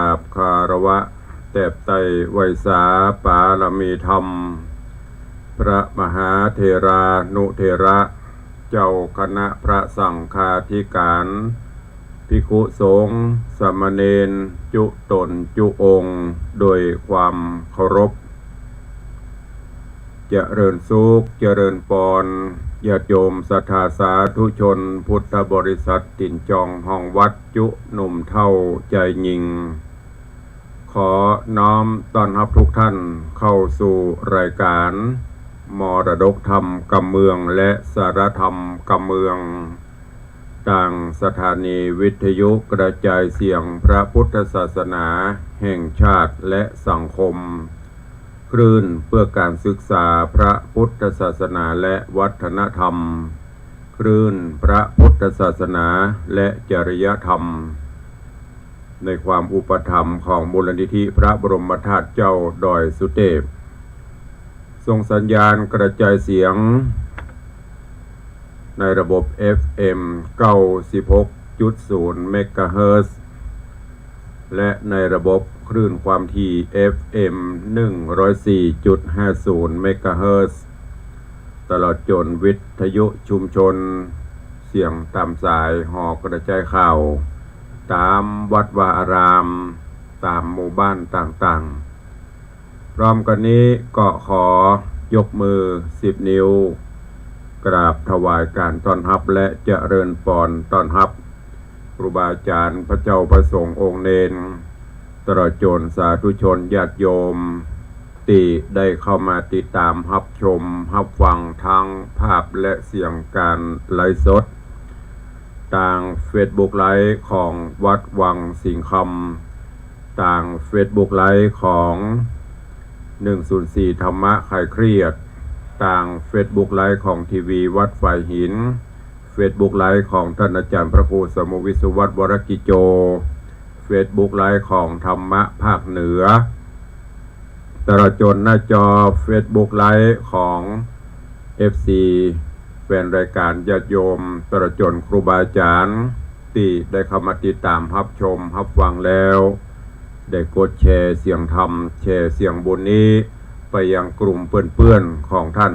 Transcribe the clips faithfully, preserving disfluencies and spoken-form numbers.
ราบคารวะแตบไต้ไหว้สาปารมีธรรม พระมหาเถรานุเถระ เจ้าคณะพระสังฆาธิการ ภิกขุสงฆ์สามเณรจุ๊ต๋นจุ๊องค์ โดยความเคารพ เจริญสุข เจริญปอน ญาติโยมศรัทธาสาธุชน พุทธบริษัทตี๋นจองห้องวัด จุ๊หนุ่มเฒ่าจายญิง ขอน้อมต้อนฮับทุกท่านเข้าสู่รายการมรดกธรรมกำเมืองและสาระธรรมกำเมือง ตางสถานีวิทยุกระจายเสียงพระพุทธศาสนาแห่งชาติและสังคม คลื่นเพื่อการศึกษาพระพุทธศาสนาและวัฒนธรรม คลื่นพระพุทธศาสนาและจริยธรรม ในความอุปถัมภ์ของมูลนิธิพระบรมธาตุเจ้าดอยสุเตพ ส่งสัญญาณกระจายเสียงในระบบ เอฟเอ็ม เก้าสิบหกจุดศูนย์ เมกะเฮิรตซ์ และในระบบคลื่นความถี่ เอฟเอ็ม หนึ่งร้อยสี่จุดห้าศูนย์ เมกะเฮิรตซ์ ตลอดจ๋นวิทยุชุมชน เสียงต๋ามสายหอกระจายข่าว ต๋ามวัดวาอาราม ต๋ามหมู่บ้านต่างๆ พร้อมกั๋นนี้ก็ขอยกมือสิบนิ้ว กราบถวายการต้อนฮับและเจริญปอนต้อนฮับ ครูบาอาจ๋ารย์ พระเจ้าพระสงฆ์องค์เณร ตลอดจ๋นสาธุชนญาติโยม ตี้ได้เข้ามาติดต๋ามฮับชมฮับฟังทั้งภาพและเสียงการไลฟ์สด ตางเฟซบุ๊กไลฟ์ของวัดวังสิงห์คำ ตางเฟซบุ๊กไลฟ์ของ หนึ่งศูนย์สี่ ธรรมะคลายเครียด ตางเฟซบุ๊กไลฟ์ของทีวีวัดฝายหิน เฟซบุ๊กไลฟ์ของต้านอาจ๋ารย์พระครูสมุห์ วิศวัฒน์ วรกิจโจ เฟซบุ๊กไลฟ์ของธรรมะภาคเหนือ ตลอดจ๋นหน้าจอเฟซบุ๊กไลฟ์ของ เอฟซี แฟนรายการญาติโยม ตลอดจ๋นครูบาอาจ๋ารย์ ตี้ได้เข้ามาติดต๋ามฮับชมฮับฟังแล้ว ได้กดแชร์เสียงธรรม แชร์เสียงบุญนี้ไปยังกลุ่มเปื้อนๆ ของต้าน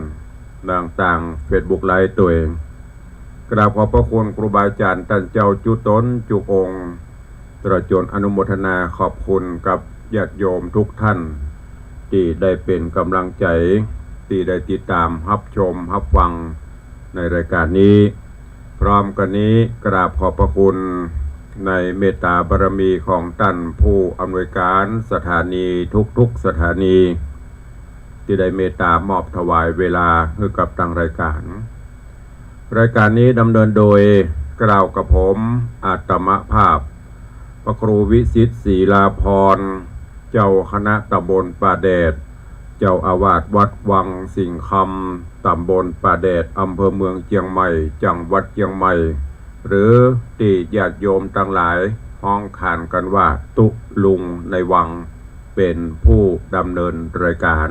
ตางเฟซบุ๊กไลฟ์ตวย กราบขอบพระคุณครูบาอาจ๋ารย์ต้านเจ้าจุ๊ต๋นจุ๊องค์ ตลอดจ๋นอนุโมทนาขอบคุณกับญาติโยมทุกท่าน ตี้ได้เป๋นก๋ำลังใจ๋ ตี้ได้ติดต๋ามฮับชมฮับฟังในรายการนี้ พร้อมกั๋นนี้กราบขอบพระคุณในเมตต๋าบารมีของต้านผู้อำนวยการสถานีทุกๆ สถานี ตี้ได้เมตต๋ามอบถวายเวลาหื้อกับตางรายการ รายการนี้ดำเนินโดยเกล้ากับผมอาตมาภาพ พระครูวิสิทธิ์ ศรีลาภรณ์ เจ้าคณะตำบลป่าแดด เจ้าอาวาสวัดวังสิงห์คำ ตำบลป่าแดด อำเภอเมืองเจียงใหม่ จังหวัดเจียงใหม่ หรือตี้ญาติโยมตังหลายฮ้องขานกั๋นว่าตุ๊ลุงในวัง เป๋นผู้ดำเนินรายการ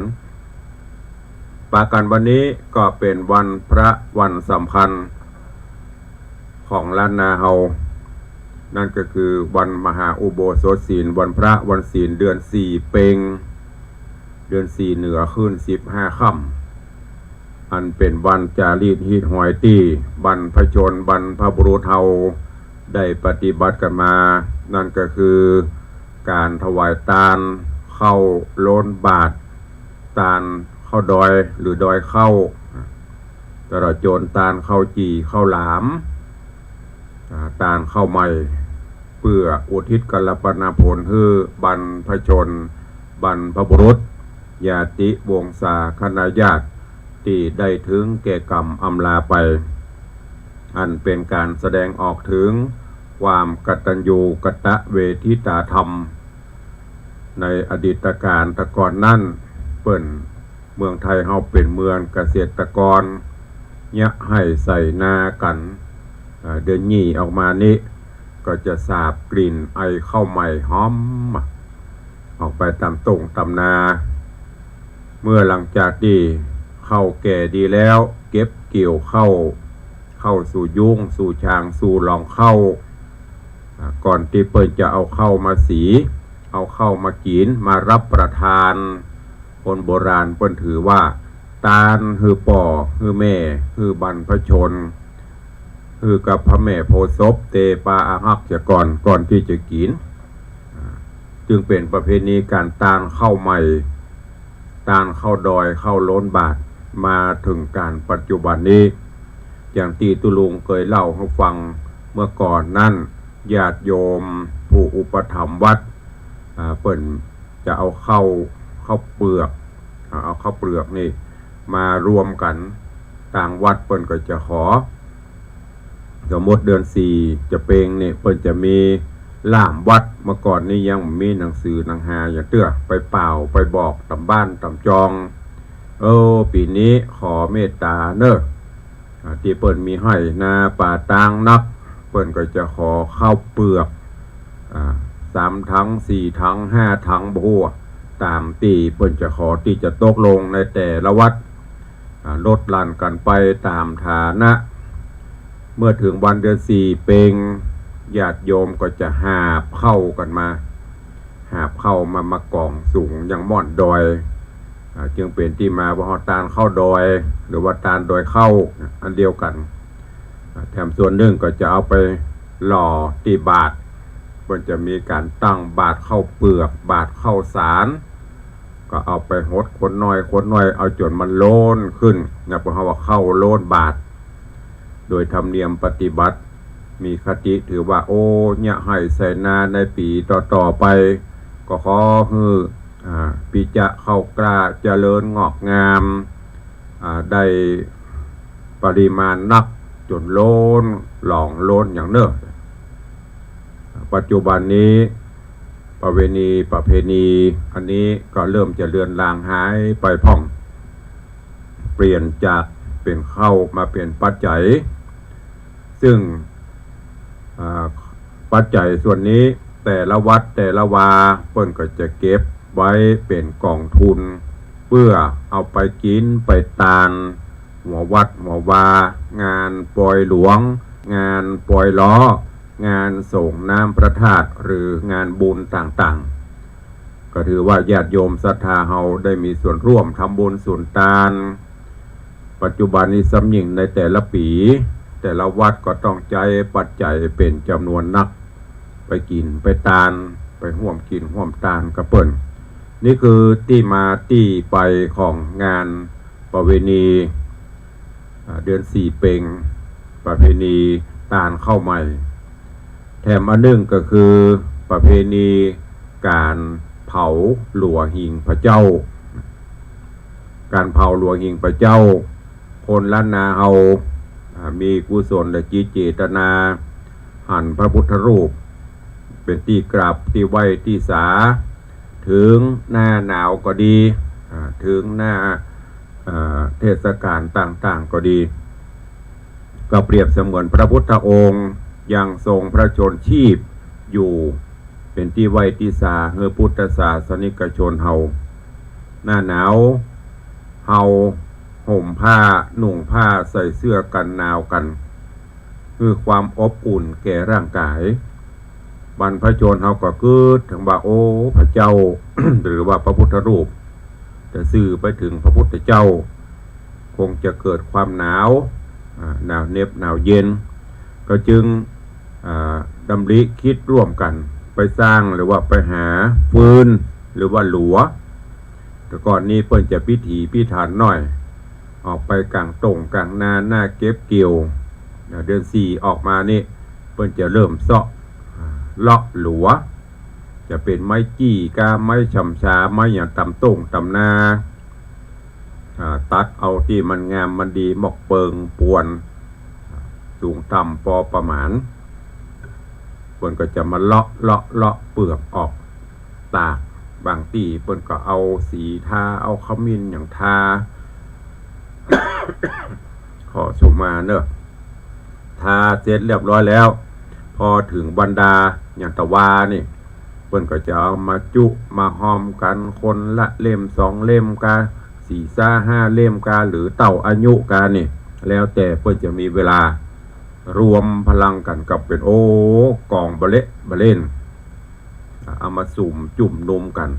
ปากั๋นวันนี้ก็เป๋นวันพระวันสำคัญของล้านนาเฮา นั่นก็คือวันมหาอุโบสถศีล วันพระวันศีลเดือนสี่เป็ง เดือนสี่เหนือขึ้นสิบห้าค่ำ อันเป๋นวันจารีตฮีตฮอยตี้บรรพชนบรรพบุรุษเฮาได้ปฏิบัติกั๋นมา นั่นก็คือก๋านถวายตานข้าวโล้นบาตร ตานข้าวดอยหรือดอยข้าว ตลอดจ๋นตานข้าวจี่ข้าวหลาม อ่า ตานข้าวใหม่ เปื้ออุทิศกัลปนาผลหื้อบรรพชน บรรพบุรุษ ญาติวงศาคณาญาติ ตี้ได้เถิงแก่ก๋รรมอำลาไป อันเป๋นก๋านแสดงออกเถิงความกตัญญูกตเวทิตาธรรม ในอดีตก๋าลตะก่อนนั้น เปิ้น เมืองไทยเฮาเป๋นเมืองเกษตรกร เยียะไฮ่ไถนากั๋น อ่า เดือนยี่ออกมานี้ ก็จะสาบกลิ่นไอข้าวใหม่หอม ออกไปต๋ามต้งต๋ามนา เมื่อหลังจากตี้ข้าวแก่ดีแล้ว เก็บเกี่ยวข้าว เข้าสู่ยุ้ง สู่ชาง สู่หลองข้าว อ่า ก่อนตี้เปิ้นจะเอาข้าวมาสี เอาข้าวมากิ๋น มารับประทาน คนโบราณเปิ้นถือว่า ตานหื้อป้อ หื้อแม่ หื้อบรรพชน หื้อกับพระแม่โพธิ์ศพ เตปาอาฮักเสียก่อน ก่อนตี้จะกิ๋น อ่า จึงเป๋นประเพณีก๋านตานข้าวใหม่ ตานข้าวดอย ข้าวโล้นบาตร มาเถิงก๋าลปัจจุบันนี้ อย่างตี้ตุ๊ลุงเกยเล่าหื้อฟังเมื่อก่อนนั้น ญาติโยมผู้อุปถัมภ์วัด อ่า เปิ้นจะเอาข้าว ข้าวเปลือก อ่า เอาข้าวเปลือกนี่มารวมกั๋น ตางวัดเปิ้นก็จะขอ สมมติเดือนสี่จะเปงนี่ เปิ้นจะมีล่ามวัด เมื่อก่อนนี้ยังบ่มีหนังสือหนังหาอย่างเตื้อ ไปเป่าไปบอกต๋ามบ้านต๋ามจอง เออ ปี๋นี้ขอเมตต๋าเน่อ อ่า ตี้เปิ้นมีไฮ่นาป่าตางนัก เปิ้นก็จะขอข้าวเปลือก อ่า สามถัง สี่ถัง ห้าถัง บ่ฮู้ ต๋ามตี้เปิ้นจะขอ ตี้จะตกลงในแต่ละวัด อ่า ลดหลั่นกั๋นไปต๋ามฐานะ เมื่อเถิงวันเดือนสี่เปง ญาติโยมก็จะหาบข้าวกั๋นมา หาบข้าวมา มากองสูงยังม่อนดอย อ่า จึงเป๋นตี้มาว่าตานข้าวดอย หรือว่าตานดอยข้าว อันเดียวกั๋น อ่า แถมส่วนนึ่งก็จะเอาไปหล่อตี้บาตร เปิ้นจะมีก๋านตั้งบาตรข้าวเปลือก บาตรข้าวสาร ก็เอาไปหดคนน้อย คนน้อย เอาจ๋นมันโล้นขึ้นนะ เปิ้นเฮาว่าข้าวโล้นบาตร โดยธรรมเนียมปฏิบัติ มีคติถือว่า โอ้ เยียะไฮ่ใส่นาในปี๋ต่อๆ ไป ก็ขอหื้อ อ่า ปี๋จะข้าวกล้าเจริญงอกงาม อ่า ได้ปริมาณนักจ๋นโล้น หลองโล้นอย่างเน่อ ปัจจุบันนี้ ประเวณี ประเพณีอันนี้ก็เริ่มจะเลือนลางหายไปพ่อง เปลี่ยนจากเป๋นข้าวมาเป๋นปัจจัย ซึ่ง อ่า ปัจจัยส่วนนี้แต่ละวัดแต่ละวาเปิ้นก็จะเก็บไว้เป๋นก๋องทุน เปื้อเอาไปกิ๋นไปตาน หัววัดหัววา งานปอยหลวง งานปอยล้อ งานส่งน้ำพระธาตุ หรืองานบุญต่างๆ ก็ถือว่าญาติโยมศรัทธาเฮาได้มีส่วนร่วมทำบุญสุนตาน ปัจจุบันนี้ซ้ำยิ่งในแต่ละปี๋ แต่ละวัดก็ต้องใจ๊ปัจจัยเป๋นจ๋ำนวนนัก ไปกิ๋นไปตาน ไปฮ่วมกิ๋นฮ่วมตานกับเปิ้น นี่คือตี้มาตี้ไปของงานประเวณี อ่า เดือนสี่เปง ประเพณีตานข้าวใหม่ แถมอันนึ่งก็คือประเพณีก๋านเผาหลัวหิ้งพระเจ้า ก๋านเผาหลัวหิ้งพระเจ้า คนล้านนาเฮา อ่า มีกุศลและจิตเจตนา หันพระพุทธรูป เป๋นตี้กราบตี้ไหว้ตี้สา เถิงหน้าหนาวก็ดี อ่า เถิงหน้า อ่า เทศกาลต่างๆ ก็ดี ก็เปรียบเสมือนพระพุทธองค์ยังทรงพระชนม์ชีพอยู่ เป๋นตี้ไหว้ตี้สาหื้อพุทธศาสนิกชนเฮา หน้าหนาวเฮาห่มผ้านุ่งผ้าใส่เสื้อกันหนาวกั๋น หื้อความอบอุ่นแก่ร่างกาย บรรพชนเฮาก็กึ๊ดเถิงว่า โอ้ พระเจ้า หรือว่าพระพุทธรูป จะสื่อไปเถิงพระพุทธเจ้า คงจะเกิดความหนาว อ่า หนาวเหน็บหนาวเย็น ก็จึง อ่า ดำริกึ๊ดร่วมกั๋น ไปสร้างหรือว่าไปหาฟืน หรือว่าหลัว แต่ก่อนนี้เปิ้นจะพิถีพิถันหน้อย ออกไปก๋างต้งก๋างนา หน้าเก็บเกี่ยว อ่า เดือนสี่ออกมานี่ เปิ้นจะเริ่มเซาะ อ่า เลาะหลัว จะเป๋นไม้จี้ก้า ไม้ฉ่ำชา ไม้หยังต๋ามต้งต๋ามนา อ่า ตัดเอาตี้มันงามมันดี หมอกเปิงปวน สูงต่ำปอประมาณ เปิ้นก็จะมาเลาะ เลาะ เลาะเปลือกออก ตาก บางตี้เปิ้นก็เอาสีทา เอาขมิ้นหยังทา ขอสุมาเนอะ ทาเสร็จเรียบร้อยแล้ว พอเถิงบรรดาอย่างตะวานี่ เปิ้นก็จะเอามาจุมาฮอมกั๋น คนละเล่มสองเล่มกา สี่ซาห้าเล่มกา หรือเต้าอายุกานี่ แล้วแต่เปิ้นจะมีเวลา รวมพลังกั๋นกับเป๋น โอ้ ก๋องบะเละบะเล่น เอามาสุมจุ่มนุมกั๋น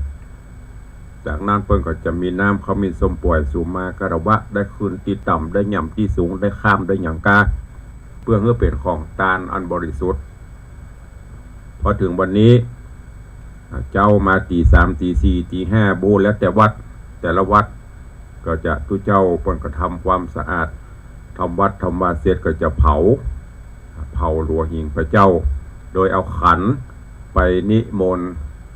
จากนั้นเปิ้นก็จะมีน้ำขมิ้นส้มป่วย สุมาคารวะ ได้ขึ้นตี้ต่ำ ได้หย่ำตี้สูง ได้ข้าม ได้หยังก้า เปื้อหื้อเป๋นของตานอันบริสุทธิ์ พอเถิงวันนี้ อ่า เจ๊ามาตี๋สาม ตี๋สี่ ตี๋ห้า บ่ฮู้แล้วแต่วัด แต่ละวัดก็จะ ตุ๊เจ้าเปิ้นก็ทำความสะอาด ทำวัดทำวาเสร็จก็จะเผา เผาหลัวหิ้งพระเจ้า โดยเอาขันไปนิมนต์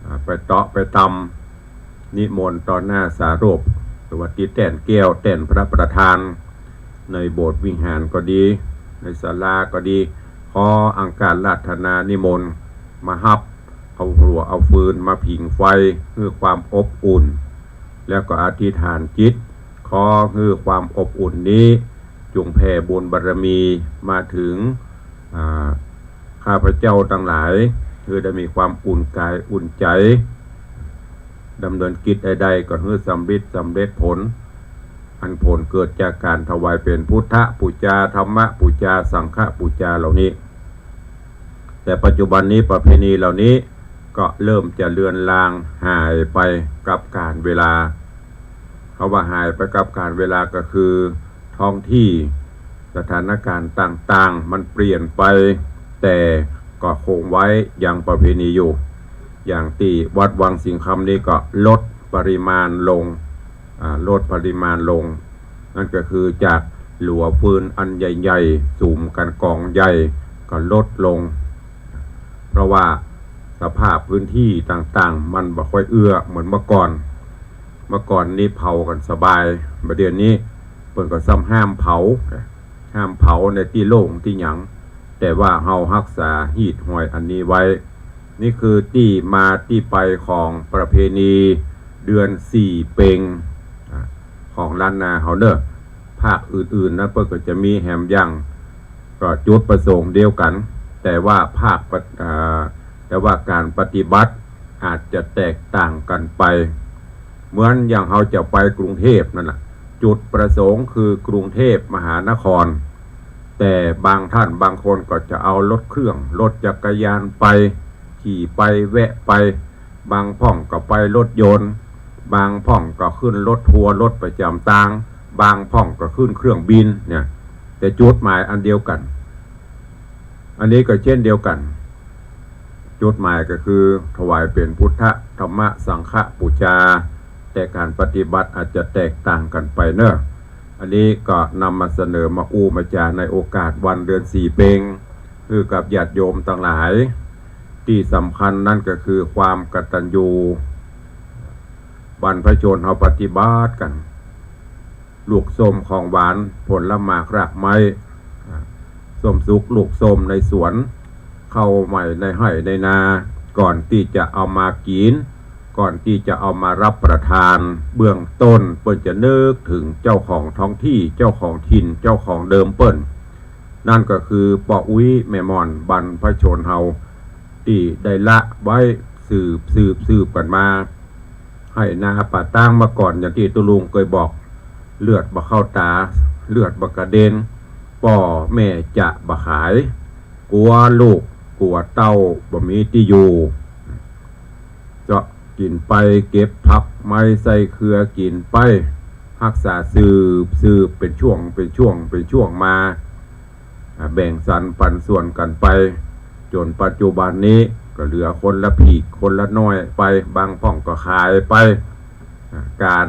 อ่า ไปเต๊าะไปตำ นิมนต์ต่อหน้าสาโรป หรือว่าตี้แต้นแก้วแต้นพระประธาน ในโบสถ์วิหารก็ดี ในศาลาก็ดี ขออังคาราธนานิมนต์มาฮับ เอาหลัวเอาฟืนมาผิงไฟ หื้อความอบอุ่น แล้วก็อธิษฐานจิต ขอหื้อความอบอุ่นนี้ จงแผ่บุญบารมีมาเถิง อ่า ข้าพเจ้าตังหลาย หื้อได้มีความอุ่นกายอุ่นใจ๋ ดำเนินกิจใดๆ ก็หื้อสำริดสำเร็จผล อันผลเกิดจากก๋านถวายเป๋นพุทธปู๋จา ธรรมปู๋จา สังฆปู๋จาเหล่านี้ แต่ปัจจุบันนี้ประเพณีเหล่านี้ก็เริ่มจะเลือนลางหายไปกับกาลเวลา คำว่าหายไปกับกาลเวลาก็คือท้องที่สถานการณ์ต่างๆ มันเปลี่ยนไป แต่ก็คงไว้ยังประเพณีอยู่ อย่างตี้วัดวังสิงห์คำนี้ก็ลดปริมาณลง อ่า ลดปริมาณลง นั่นก็คือจากหลัวฟืนอันใหญ่ๆ สุมกั๋นก๋องใหญ่ก็ลดลง เพราะว่าสภาพพื้นที่ต่างๆ มันบ่ค่อยเอื้อเหมือนเมื่อก่อน เมื่อก่อนนี้เผากั๋นสบาย บ่าเดี่ยวนี้เปิ้นก็ซ้ำห้ามเผา ห้ามเผาในตี้โล่งตี้หยัง แต่ว่าเฮาฮักษาฮีตฮอยอันนี้ไว้ นี่คือตี้มาตี้ไปของประเพณีเดือนสี่เป็ง อ่า ของล้านนาเฮาเน่อ ภาคอื่นๆ นะ เปิ้นก็จะมีแหมอย่าง ก็จุดประสงค์เดียวกั๋น แต่ว่าภาคปะ- อ่า แต่ว่าก๋านปฏิบัติอาจจะแตกต่างกั๋นไป เหมือนอย่างเฮาจะไปกรุงเทพฯ นั่นน่ะ จุดประสงค์คือกรุงเทพฯ มหานคร แต่บางท่านบางคนก็จะเอารถเครื่อง รถจักรยานไป ขี่ไป แวะไป บางพ่องก็ไปรถยนต์ บางพ่องก็ขึ้นรถทัวร์ รถประจ๋ำตาง บางพ่องก็ขึ้นเครื่องบินเนี่ย แต่จุดหมายอันเดียวกั๋น อันนี้ก็เช่นเดียวกั๋น จุดหมายก็คือถวายเป๋นพุทธ ธรรม สังฆปู๋จา แต่ก๋านปฏิบัติอาจจะแตกต่างกั๋นไปเน่อ อันนี้ก็นำมาเสนอมาอู้มาจ๋าในโอกาสวันเดือนสี่เป็ง หื้อกับญาติโยมตังหลาย ตี้สำคัญนั่นก็คือความกตัญญู บรรพชนเฮาปฏิบัติกั๋น ลูกส้มของหวาน ผลหมากรากไม้ อ่า ส้มสุกลูกส้มในสวน ข้าวใหม่ในไฮ่ในนา ก่อนตี้จะเอามากิ๋น ก่อนตี้จะเอามารับประทาน เบื้องต้นเปิ้นจะนึกเถิงเจ้าของท้องที่ เจ้าของถิ่น เจ้าของเดิมเปิ้น นั่นก็คือป้ออุ๊ยแม่หม่อนบรรพชนเฮา ตี้ได้ละไว้สืบ สืบ สืบกั๋นมา ไฮ่นาป่าตางเมื่อก่อน อย่างตี้ตุ๊ลุงเกยบอก เลือดบ่เข้าต๋า เลือดบ่กระเด็น ป้อแม่จะบ่ขาย กั๋วลูกกั๋วเต้าบ่มีตี้อยู่ เจาะกิ๋นไป เก็บผักไม้ใส่เครือกิ๋นไป ฮักษาสืบ สืบเป๋นช่วง เป๋นช่วง เป๋นช่วงมา อ่า แบ่งสรรปันส่วนกั๋นไป จ๋นปัจจุบันนี้ก็เหลือคนละผีกคนละหน้อยไป บางพ่องก็ขายไป อ่า ก๋าน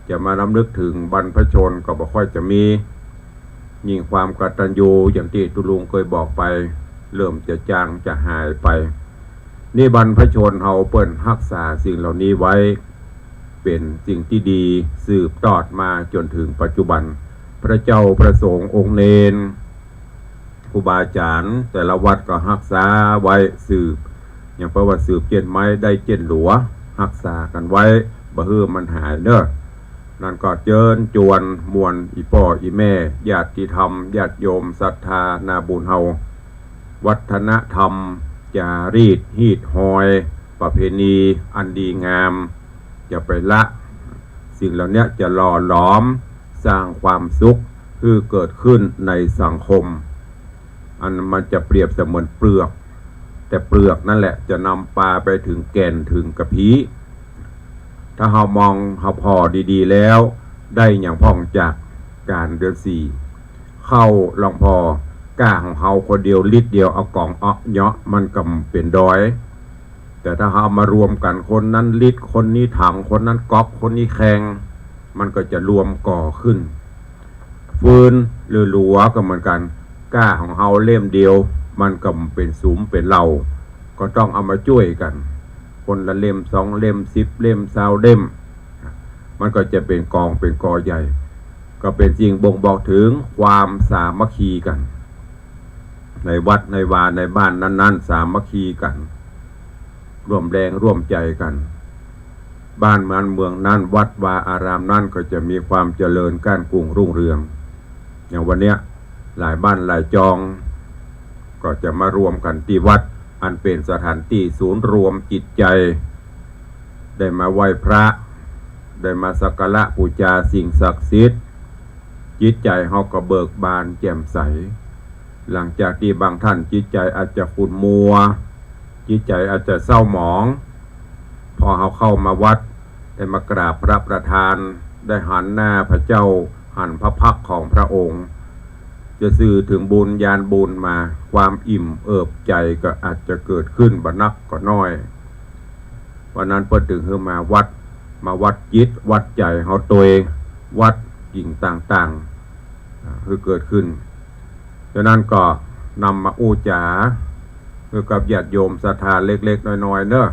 จะมารำลึกเถิงบรรพชนก็บ่ค่อยจะมี ยิ่งความกตัญญูอย่างตี้ตุ๊ลุงเกยบอกไป เริ่มจะจางจะหายไป นี่บรรพชนเฮาเปิ้นฮักษาสิ่งเหล่านี้ไว้ เป๋นสิ่งตี้ดีสืบตอดมาจ๋นเถิงปัจจุบัน พระเจ้าพระสงฆ์องค์เณร ครูบาอาจ๋ารย์แต่ละวัดก็ฮักษาไว้สืบ อย่างเปิ้นว่าสืบเจียนไม้ได้เจียนหลัว ฮักษากั๋นไว้ บ่หื้อมันหายเน่อ นั่นก็เจิญจวนมวลอี่ป้ออี่แม่ ญาติธรรม ญาติโยมศรัทธานาบุญเฮา วัฒนธรรม จารีต ฮีตฮอย ประเพณีอันดีงาม อย่าไปละ สิ่งเหล่านี้จะหล่อหลอม สร้างความสุขหื้อเกิดขึ้นในสังคม อันมันจะเปรียบเสมือนเปลือก แต่เปลือกนั้นแหละจะนำปาไปเถิงแก่นเถิงกะพี้ ถ้าเฮามองเฮาผ่อดีๆ แล้ว ได้หยังพ่องจากก๋านเดือนสี่ เข้าหลวงพ่อ ก้าของเฮาคนเดียวลิตรเดียว เอาก๋องเอาเหยาะมันก็เป๋นดอย แต่ถ้าเฮาเอามารวมกั๋น คนนั้นลิตร คนนี้ถัง คนนั้นก๊อก คนนี้แคง มันก็จะรวมก่อขึ้น ฟืนหรือหลัวก็เหมือนกั๋น ก้าของเฮาเล่มเดียว มันก็เป๋นสุมเป๋นเหล่า ก็ต้องเอามาจ้วยกั๋น คนละเล่มสองเล่ม สิบเล่ม ซาวเล่ม มันก็จะเป๋นกองเป๋นกอใหญ่ ก็เป๋นสิ่งบ่งบอกเถิงความสามัคคีกั๋น ในวัดในวาในบ้านนั้นๆ สามัคคีกั๋น ร่วมแรงร่วมใจ๋กั๋น บ้านนั้นเมืองนั้น วัดวาอารามนั้นก็จะมีความเจริญก้านกุ่งรุ่งเรือง อย่างวันเนี้ย หลายบ้านหลายจอง ก็จะมารวมกั๋นตี้วัด อันเป๋นสถานตี้ศูนย์รวมจิตใจ๋ ได้มาไหว้พระ ได้มาสักการะปู๋จาสิ่งศักดิ์สิทธิ์ จิตใจ๋เฮาก็เบิกบานแจ่มใส หลังจากตี้บางต้านจิตใจ๋อาจจะขุ่นมัว จิตใจ๋อาจจะเศร้าหมอง พอเฮาเข้ามาวัด ได้มากราบพระประธาน ได้หันหน้าพระเจ้า หันพระพักตร์ของพระองค์ จะสื่อเถิงบุญญาณบุญมา ความอิ่มเอิบใจ๋ก็อาจจะเกิดขึ้นบ่นักก็น้อย วันนั้นเปิ้นเถิงหื้อมาวัด มาวัดจิตวัดใจ๋เฮาตวย วัดสิ่งต่างๆ อ่า หื้อเกิดขึ้น ฉะนั้นก็นำมาอู้จ๋าหื้อกับญาติโยมศรัทธาเล็กๆ น้อยๆ เนาะ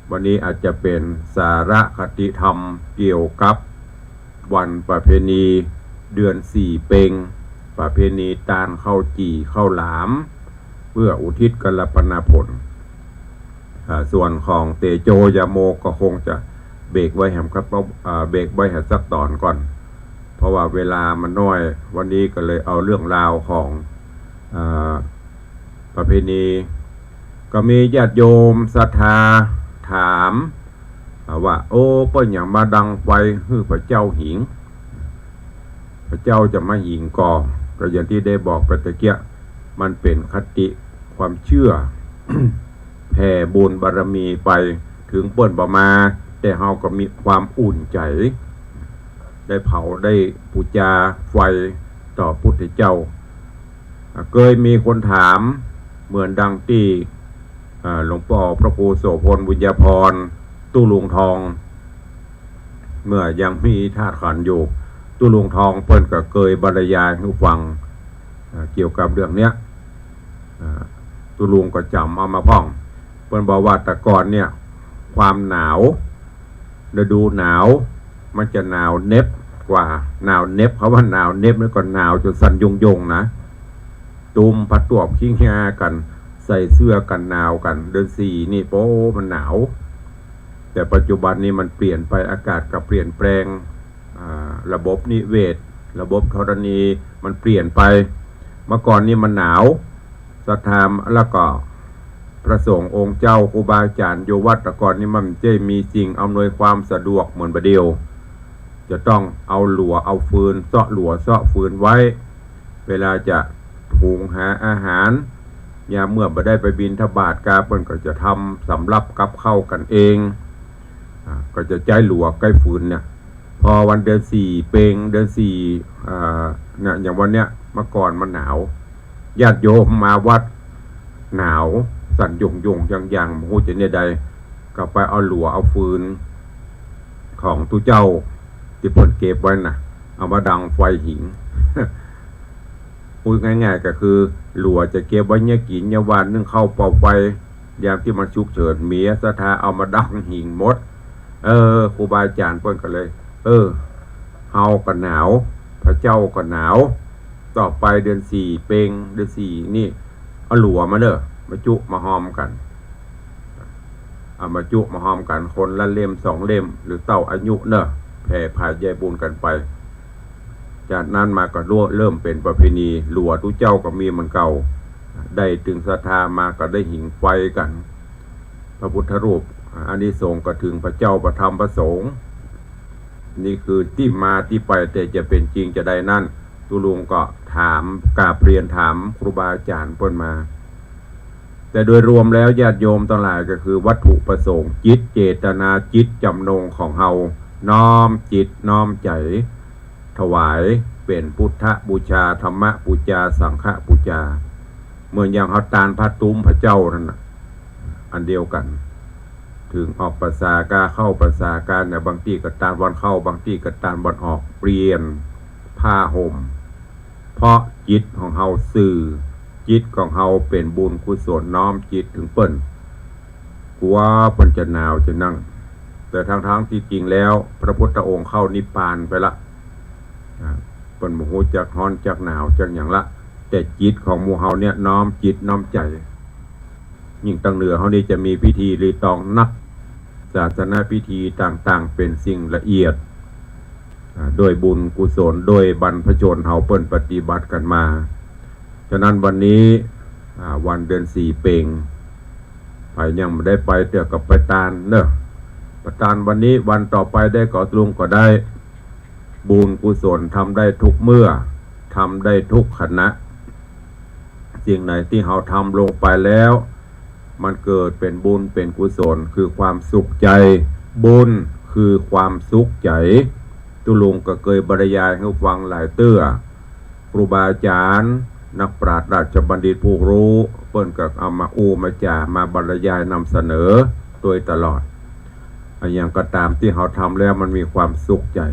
วันนี้อาจจะเป๋นสาระคติธรรมเกี่ยวกับวันประเพณีเดือนสี่เป็ง ประเพณีตานข้าวจี่ข้าวหลาม เพื่ออุทิศกัลปนาผล อ่า ส่วนของเตโจยาโมก็คงจะเบรกไว้แหมครับ อ่า เบรกไว้แหมสักต๋อนก่อน เพราะว่าเวลามันน้อย วันนี้ก็เลยเอาเรื่องราวของ อ่า ประเพณี ก็มีญาติโยมศรัทธาถาม อ่า ว่า โอ้ เปิ้นหยังมาดังไฟหื้อพระเจ้าหิง พระเจ้าจะมาหิงก่อ ก็อย่างตี้ได้บอกไปตะเกียะ มันเป๋นคติความเจื้อ แผ่บุญบารมีไป เถิงเปิ้นบ่มา แต่เฮาก็มีความอุ่นใจ๋ ได้เผา ได้ปู๋จาไฟต่อพุทธเจ้า อ่า เกยมีคนถาม เหมือนดังตี้ อ่า หลวงป้อพระครูโสภณ บุญญาภรณ์ ตุ๊ลุงทอง เมื่อยังมีธาตุขันธ์อยู่ ตุ๊ลุงทองเปิ้นก็เกยบรรยายหื้อฟัง อ่า เกี่ยวกับเรื่องเนี้ย อ่า ตุ๊ลุงก็จ๋ำเอามาพ่อง เปิ้นบอกว่าแต่ก่อนเนี่ย ความหนาว ฤดูหนาว มันจะหนาวเหน็บกว่า หนาวเหน็บ คำว่าหนาวเหน็บนี่ก็หนาวจ๋นสั่นโยงๆ นะ ตุ้มผ้าตวบคิงฮากั๋น ใส่เสื้อกั๋นหนาวกั๋น เดือนสี่นี่ โป๊ะ มันหนาว แต่ปัจจุบันนี้มันเปลี่ยนไป อากาศก็เปลี่ยนแปลง อ่า ระบบนิเวศ ระบบธรณีมันเปลี่ยนไป เมื่อก่อนนี่มันหนาว ศรัทธา แล้วก็พระสงฆ์องค์เจ้า ครูบาอาจ๋ารย์อยู่วัดแต่ก่อนนี่มันบ่ใจ้มีสิ่งอำนวยความสะดวกเหมือนบ่าเดี่ยว จะต้องเอาหลัวเอาฟืน เซาะหลัวเซาะฟืนไว้ เวลาจะหุงหาอาหาร ยามเมื่อบ่ได้ไปบิณฑบาตกา เปิ้นก็จะทำสำรับกับข้าวกั๋นเอง อ่า ก็จะใจ๊หลัวใจ๊ฟืนเนี่ย พอวันเดือนสี่เป็ง เดือนสี่ อ่า เนี่ย อย่างวันเนี้ย เมื่อก่อนมันหนาว ญาติโยมมาวัดหนาว สั่นโยงๆ ยังๆ บ่ฮู้จะแนวใด ก็ไปเอาหลัวเอาฟืน ของตุ๊เจ้าตี้เปิ้นเก็บไว้น่ะ เอามาดังไฟหิง พูดง่ายๆ ก็คือ หลัวจะเก็บไว้เยียะกิ๋นเยียะหว่าน นึ่งข้าวเป่าไฟ ยามตี้มันฉุกเฉิน เมียศรัทธาเอามาดังหิงหมด เออ ครูบาอาจ๋ารย์เปิ้นก็เลย เออ เฮาก็หนาว พระเจ้าก็หนาว ต่อไปเดือนสี่เป็ง เดือนสี่นี่ เอาหลัวมาเน่อ มาจุมาฮอมกั๋น เอามาจุมาฮอมกั๋น คนละเล่มสองเล่ม หรือเต้าอายุเน่อ แผ่ผายใยบุญกั๋นไป จากนั้นมาก็เริ่มเป๋นประเพณี หลัวตุ๊เจ้าก็มีเหมือนเก่า ได้ตึงศรัทธามาก็ได้หิงไฟกั๋น พระพุทธรูป อานิสงส์ก็เถิงพระเจ้า พระธรรม พระสงฆ์ นี่คือตี้มาตี้ไป แต่จะเป๋นจริงจาใดนั้น ตุ๊ลุงก็ถาม กราบเรียนถามครูบาอาจ๋ารย์เปิ้นมา แต่โดยรวมแล้วญาติโยมตังหลายก็คือวัตถุประสงค์ จิตเจตนา จิตจำนงของเฮา น้อมจิตน้อมใจ๋ ถวายเป๋นพุทธบูชา ธรรมบูชา สังฆบูชา เหมือนอย่างเฮาตานผ้าตุ้มพระเจ้านั่นน่ะ อันเดียวกั๋น เถิงออกพรรษากาเข้าพรรษากาเนี่ย บางตี้ก็ตานวันเข้า บางตี้ก็ตานวันออก เปลี่ยนผ้าห่ม เพราะจิตของเฮาซื่อ จิตของเฮาเป๋นบุญกุศล น้อมจิตเถิงเปิ้น กั๋วเปิ้นจะหนาวจะนั่ง แต่ทั้งๆ ตี้จริงแล้ว พระพุทธองค์เข้านิพพานไปละ อ่า เปิ้นบ่ฮู้จักฮ้อนจักหนาวจักหยังละ แต่จิตของหมู่เฮาเนี่ยน้อมจิตน้อมใจ๋ ยิ่งตังเหนือเฮานี่จะมีพิธีรีตองนัก ศาสนพิธีต่างๆ เป๋นสิ่งละเอียด อ่า โดยบุญกุศล โดยบรรพชนเฮาเปิ้นปฏิบัติกั๋นมา ฉะนั้นวันนี้ อ่า วันเดือนสี่เพ็ง ใผยังบ่ได้ไปเตื้อก็ไปตานเนาะ ไปตานวันนี้ วันต่อไปได้ก็ลุงก็ได้ บุญกุศลทำได้ทุกเมื่อ ทำได้ทุกขณะ สิ่งไหนตี้เฮาทำลงไปแล้ว มันเกิดเป๋นบุญเป๋นกุศล คือความสุขใจ๋ บุญคือความสุขใจ๋ ตุ๊ลุงก็เกยบรรยายหื้อฟังหลายเตื้อ ครูบาอาจ๋ารย์ นักปราชญ์ราชบัณฑิตผู้ฮู้ เปิ้นก็เอามาอู้มาจ๋า มาบรรยายนำเสนอโดยตลอด อะหยังก็ต๋ามตี้เฮาทำแล้วมันมีความสุขใจ๋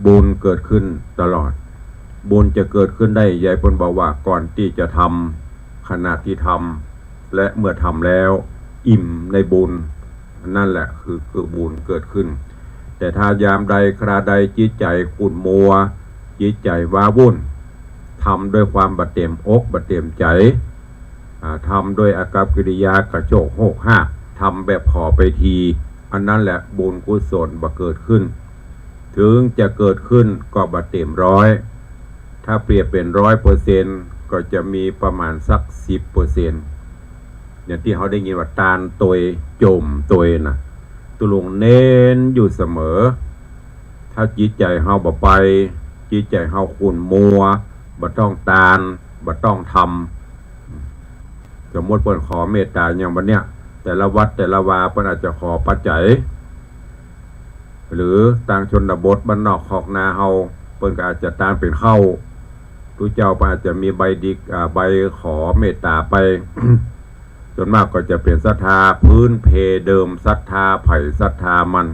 บุญเกิดขึ้นตลอด บุญจะเกิดขึ้นได้ใหญ่ เปิ้นบอกว่าก่อนตี้จะทำ ขณะตี้ทำ และเมื่อทำแล้ว อิ่มในบุญ นั่นแหละคือ คือบุญเกิดขึ้น แต่ถ้ายามใดคราใดจิตใจ๋ขุ่นมัว จิตใจ๋ว้าวุ่น ทำด้วยความบ่เต๋มอกบ่เต๋มใจ๋ อ่า ทำด้วยอากัปกิริยากระโชกโฮกฮาก ทำแบบขอไปที อันนั้นแหละบุญกุศลบ่เกิดขึ้น เถิงจะเกิดขึ้นก็บ่เต๋มร้อย ถ้าเปรียบเป๋นร้อยเปอร์เซ็นต์ ก็จะมีประมาณสักสิบเปอร์เซ็นต์ อย่างตี้เฮาได้ยินว่าตานตวย โจ๋มตวยน่ะ ตุ๊ลุงเน้นอยู่เสมอ ถ้าจิตใจ๋เฮาบ่ไป จิตใจ๋เฮาขุ่นมัว บ่ต้องตาน บ่ต้องทำ สมมุติเปิ้นขอเมตต๋าอย่างบัดเนี้ย แต่ละวัดแต่ละวาเปิ้นอาจจะขอปัจจัย หรือตางชนบทบ้านนอกคอกนาเฮา เปิ้นก็อาจจะตานเป๋นข้าว ตุ๊เจ้าเปิ้นอาจจะมีใบดิก อ่า ใบขอเมตต๋าไป ส่วนมากก็จะเป๋นศรัทธาพื้นเพเดิม ศรัทธาใผศรัทธามัน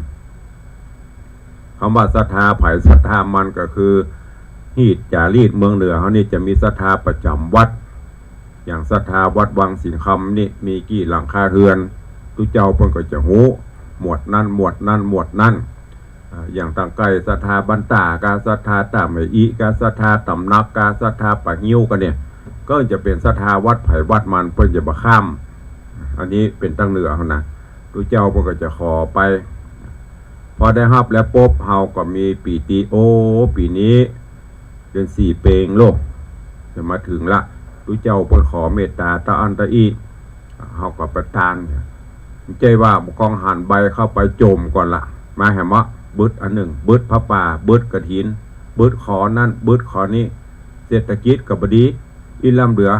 กำว่าศรัทธาใผศรัทธามันก็คือ ฮีตจารีตเมืองเหนือเฮานี่จะมีศรัทธาประจ๋ำวัด อย่างศรัทธาวัดวังสิงห์คำนี่มีกี่หลังคาเฮือน ตุ๊เจ้าเปิ้นก็จะฮู้ หมวดนั้น หมวดนั้น หมวดนั้น อ่า อย่างตางใก้ศรัทธาบ้านต้า กาศรัทธาต้าแม่อิ กาศรัทธาตำหนัก กาศรัทธาป่างิ้วกั๋นเนี่ย ก็จะเป๋นศรัทธาวัดใผวัดมัน เปิ้นจะบ่ข้าม อันนี้เป๋นตางเหนือเฮานะ ตุ๊เจ้าเปิ้นก็จะขอไป พอได้ฮับแล้วปุ๊บ เฮาก็มีปีติ โอ้ ปี๋นี้ เดือนสี่เปงโลก จะมาเถิงละ ตุ๊เจ้าเปิ้นขอเมตต๋าตะอั้นตะอี้ เฮาก็ไปตาน บ่ใจ้ว่าบ่ก้องหันใบเข้าไปโจ๋มก่อนละ มาแหมะ บึดอันนึ่ง บึดผ้าป่า บึดกฐิน บึดขอนั่น บึดขอนี้ เศรษฐกิจก็บ่ดี อี้ล้ำเหลือ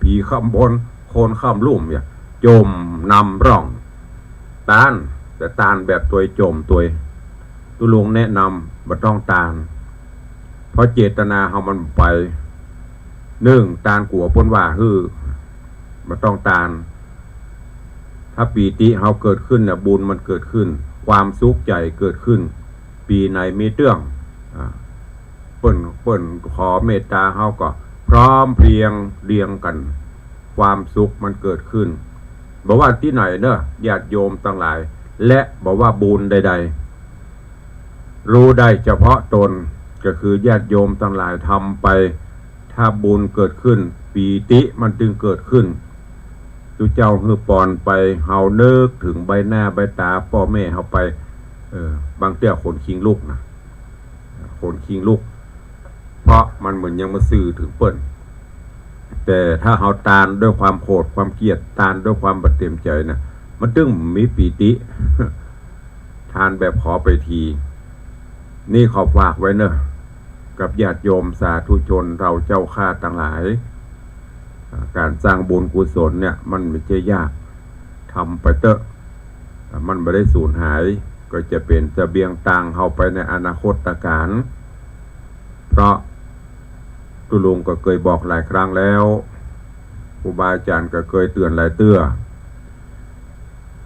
ผีข้ามบน คนข้ามลุ่มเนี่ย โจ๋มนำร่อง ตาน แต่ตานแบบตวยโจ๋มตวย ตุ๊ลุงแนะนำ บ่ต้องตาน เพราะเจตนาเฮามันไป นึ่ง ตานกั๋วเปิ้นว่าหื้อ บ่ต้องตาน ถ้าปีติเฮาเกิดขึ้นเนี่ย บุญมันเกิดขึ้น ความสุขใจ๋เกิดขึ้น ปี๋ไหนมีเตื้อง อ่า เปิ้น เปิ้นขอเมตต๋าเฮาก็พร้อมเพรียงเรียงกั๋น ความสุขมันเกิดขึ้น บ่ว่าตี้ไหนเนาะ ญาติโยมตังหลาย และบ่ว่าบุญใดๆ ฮู้ได้เฉพาะตน ก็คือญาติโยมตังหลายทำไป ถ้าบุญเกิดขึ้น ปีติมันจึงเกิดขึ้น ตุ๊เจ้าหื้อปอนไป เฮานึกเถิงใบหน้าใบต๋าป้อแม่เฮาไป เออ บางเตื้อขนคิงลุกนะ ขนคิงลุก เพราะมันเหมือนยังมาสื่อเถิงเปิ้น แต่ถ้าเฮาตานด้วยความโกรธความเกลียด ตานด้วยความบ่เต๋มใจ๋น่ะ มันจึงมีปีติ ตานแบบขอไปที นี่ขอฝากไว้เนาะ กับญาติโยมสาธุชนเราเจ้าข้าตังหลาย ก๋านสร้างบุญกุศลเนี่ยมันบ่ใจ้ยาก ทำไปเต๊อะ มันบ่ได้สูญหาย ก็จะเป๋นเสบียงตางเฮาไปในอนาคตกาล เพราะตุ๊ลุงก็เกยบอกหลายครั้งแล้ว ครูบาอาจ๋ารย์ก็เกยเตื๋อนหลายเตื้อ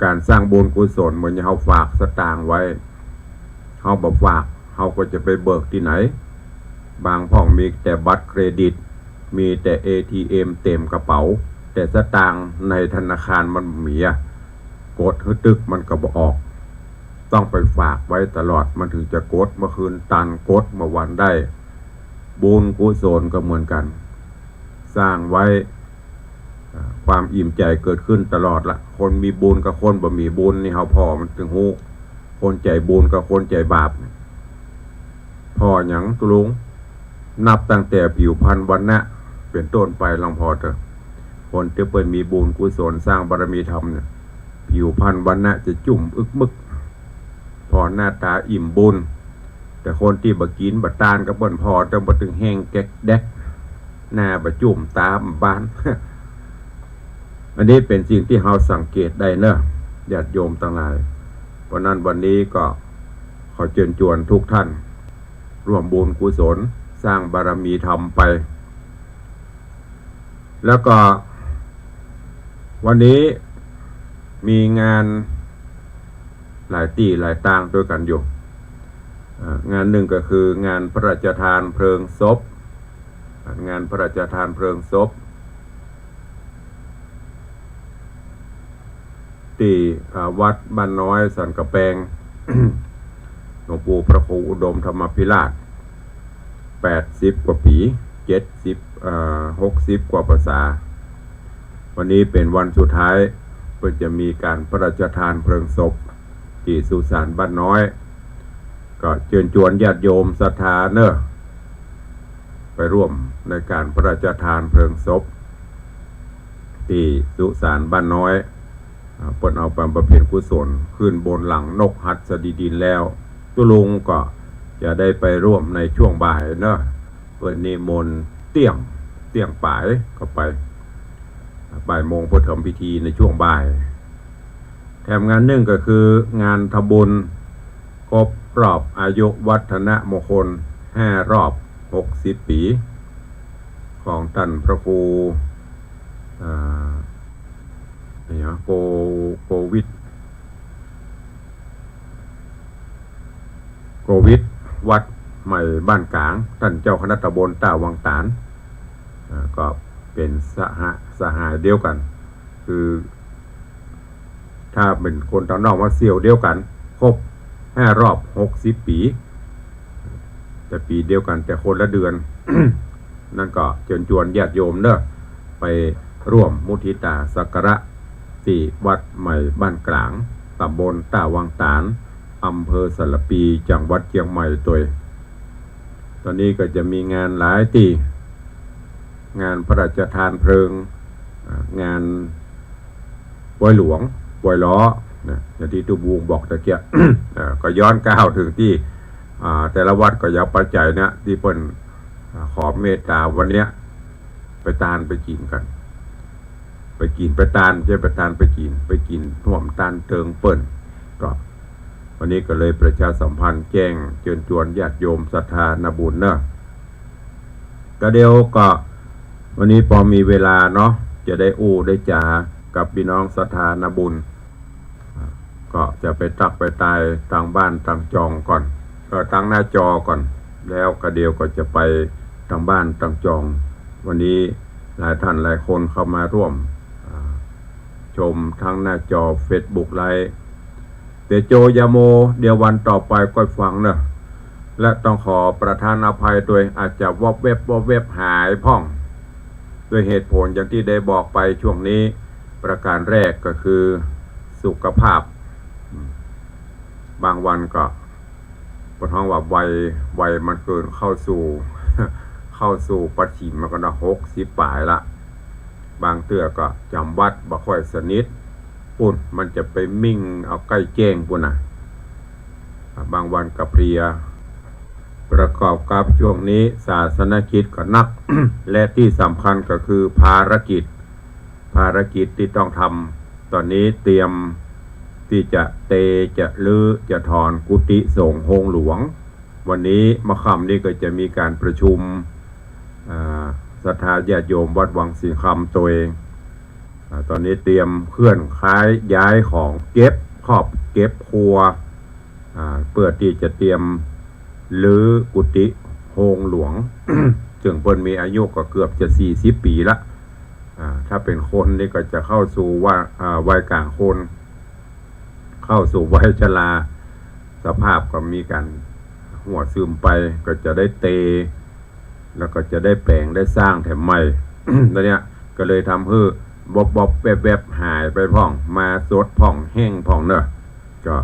ก๋านสร้างบุญกุศลเหมือนอย่างเฮาฝากสตางค์ไว้ เฮาบ่ฝาก เฮาก็จะไปเบิกตี้ไหน บางพ่องมีแต่บัตรเครดิต มีแต่ เอทีเอ็ม เต๋มกระเป๋า แต่สตางค์ในธนาคารมันบ่มีอะ กดหื้อตึกมันก็บ่ออก ต้องไปฝากไว้ตลอด มันถึงจะกด เมื่อคืนตัน กดเมื่อวานได้ บุญกุศลก็เหมือนกั๋น สร้างไว้ อ่า ความอิ่มใจ๋เกิดขึ้นตลอดละ คนมีบุญกับคนบ่มีบุญนี่เฮาผ่อมันตึงฮู้ คนใจ๋บุญกับคนใจ๋บาป ผ่อหยังตุ๊ลุง นับตั้งแต่ผิวพรรณวรรณะเป๋นต้นไป ลองผ่อเต๊อะ คนตี้เปิ้นมีบุญกุศลสร้างบารมีธรรมเนี่ย ผิวพรรณวรรณะจะจุ่มอึกมึก ผ่อหน้าต๋าอิ่มบุญ แต่คนตี้บ่กิ๋นบ่ตานก็เปิ้นผ่อเต๊อะ บ่ตึงแห้งแก๊กแดก หน้าบ่จุ่มต๋าบ่บาน อันนี้เป๋นสิ่งตี้เฮาสังเกตได้เนาะ ญาติโยมตังหลาย เพราะนั้นวันนี้ก็ขอเจิญจวนทุกท่าน ร่วมบุญกุศลสร้างบารมีธรรมไป แล้วก็วันนี้มีงานหลายตี้หลายตางตวยกั๋นอยู่ อ่า งานนึ่งก็คืองานพระราชทานเพลิงศพ อ่า งานพระราชทานเพลิงศพ ตี้ อ่า วัดบ้านน้อยสันกำแปง หลวงปู่พระครูอุดมธรรมาภิราช แปดสิบกว่าปี๋ เจ็ดสิบ เอ่อ หกสิบกว่าพรรษา วันนี้เป๋นวันสุดท้าย เปิ้นจะมีก๋านพระราชทานเพลิงศพ ตี้สุสานบ้านน้อย ก็เจิญจวนญาติโยมศรัทธาเนาะ ไปร่วมในก๋านพระราชทานเพลิงศพ ตี้สุสานบ้านน้อย อ่า เปิ้นเอาไปบำเพ็ญกุศลขึ้นบนหลังนกหัสดีดินแล้ว ตุ๊ลุงก็จะได้ไปร่วมในช่วงบ่ายเนาะ เปิ้นนิมนต์เตี้ยง เตี้ยงป๋ายก็ไป บ่ายโมงเปิ้นทำพิธีในช่วงบ่าย แถมงานนึ่งก็คืองานทำบุญครบรอบอายุวัฒนมงคลห้ารอบหกสิบปี๋ ของต้านพระครู อ่า เนี่ย โก โกวิท โกวิท วัดใหม่บ้านกลาง ต้านเจ้าคณะตำบลต้าวังตาน อ่า ก็เป๋นสหะ สหายเดียวกั๋น คือ ถ้าเป๋นคนตางนอกว่าเสี่ยวเดียวกั๋น ครบห้ารอบหกสิบปี๋ แต่ปี๋เดียวกั๋น แต่คนละเดือน นั้นก็เจิญจวนญาติโยมเนาะ ไปร่วมมุทิตาสักการะ ตี้วัดใหม่บ้านกลาง ตำบลต้าวังตาน อำเภอสารภี จังหวัดเจียงใหม่ตวย ต๋อนนี้ก็จะมีงานหลายตี้ งานพระราชทานเพลิง อ่า งานปอยหลวง ปอยล้อ นะ อย่างตี้ตุ๊ลุงบอกตะเกียะ เอ่อ ก็ย้อนกล่าวเถิงตี้ อ่า แต่ละวัดก็เอาปัจจัยเนี่ย ตี้เปิ้น อ่า ขอเมตต๋าวันเนี้ย ไปตานไปกิ๋นกั๋น ไปกิ๋นไปตาน บ่ใจ้ไปตานไปกิ๋น ไปกิ๋นฮ่วมตานเติงเปิ้น ก็ วันนี้ก็เลยประชาสัมพันธ์แจ้งเจิญจวนญาติโยมศรัทธานาบุญเนาะ ก็เดี๋ยวก็วันนี้ปอมีเวลาเนาะ จะได้อู้ได้จ๋ากับปี้น้องศรัทธานาบุญ ก็จะไปตั๊กไปตายตางบ้านตางจองก่อน เอ่อ ตางหน้าจอก่อน แล้วก็เดี๋ยวก็จะไปตางบ้านตางจอง วันนี้หลายท่านหลายคนเข้ามาร่วม อ่า ชมทางหน้าจอเฟซบุ๊กไลฟ์ เตโชยะโม เดี๋ยววันต่อไปก้อยฟังเนาะ และต้องขอประทานอภัยตวย อาจจะวอบแวบวอบแวบหายพ่อง ด้วยเหตุผลอย่างตี้ได้บอกไปช่วงนี้ ประก๋านแรกก็คือสุขภาพ อืม บางวันก็ เปิ้นฮ้องว่าวัย วัยมันเกินเข้าสู่ เข้าสู่ปัจฉิมมาก็เนาะ หกสิบป๋ายละ บางเตื้อก็จ๋ำวัดบ่ค่อยสนิท ปุ้น มันจะไปมิ่งเอาใก้แจ้งปุ้นน่ะ บางวันก็เพลีย ประกอบกับช่วงนี้ศาสนกิจก็หนัก และตี้สำคัญก็คือภารกิจ ภารกิจตี้ต้องทำ ต๋อนนี้เตรียมตี้จะเต จะรื้อ จะถอนกุฏิสงฆ์โฮงหลวง วันนี้มะค่ำนี้ก็จะมีก๋านประชุม อ่า ศรัทธาญาติโยมวัดวังสิงห์คำตวย อ่า ต๋อนนี้เตรียมเคลื่อนย้าย ย้ายของ เก็บครอบ เก็บครัว อ่า เปื้อตี้จะเตรียมรื้อกุฏิโฮงหลวง ซึ่งเปิ้นมีอายุก็เกือบจะสี่สิบปี๋ละ อ่า ถ้าเป๋นคนนี่ก็จะเข้าสู่ว่า อ่า วัยก๋างคน เข้าสู่วัยชรา สภาพก็มีก๋านหัวเสื่อมไป ก็จะได้เต แล้วก็จะได้แป๋งได้สร้างแถมใหม่ แล้วเนี่ยก็เลยทำหื้อ วบๆ แวบๆ หายไปพ่อง มาสดพ่อง แห้งพ่องเนาะ ก็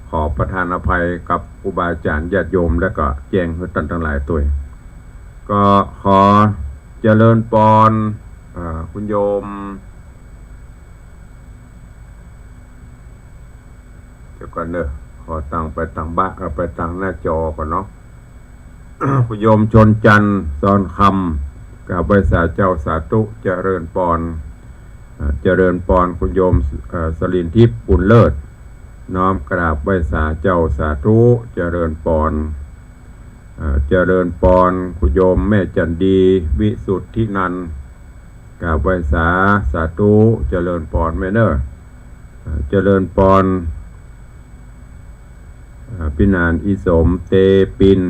ขอประทานอภัยกับครูบาอาจ๋ารย์ญาติโยม และก็แจ้งหื้อต้านตังหลายตวย ก็ขอเจริญปอน อ่า คุณโยม เดี๋ยวก่อนเนาะ ขอตั้งไปตางบ้าน เอาไปตางหน้าจอก่อนเนาะ คุณโยมชนจันทร์ ซอนคำ กราบไหว้สาเจ้า สาธุ เจริญปอน อ่า เจริญปอน คุณโยม เอ่อ สลินทิพย์ บุญเลิศ น้อมกราบไหว้สาเจ้า สาธุ เจริญปอน อ่า เจริญปอน คุณโยมแม่จันดี วิสุทธินันท์ กราบไหว้สา สาธุ เจริญปอนแม่เนาะ อ่า เจริญปอน อ่า พี่หนานอีสม เตปิน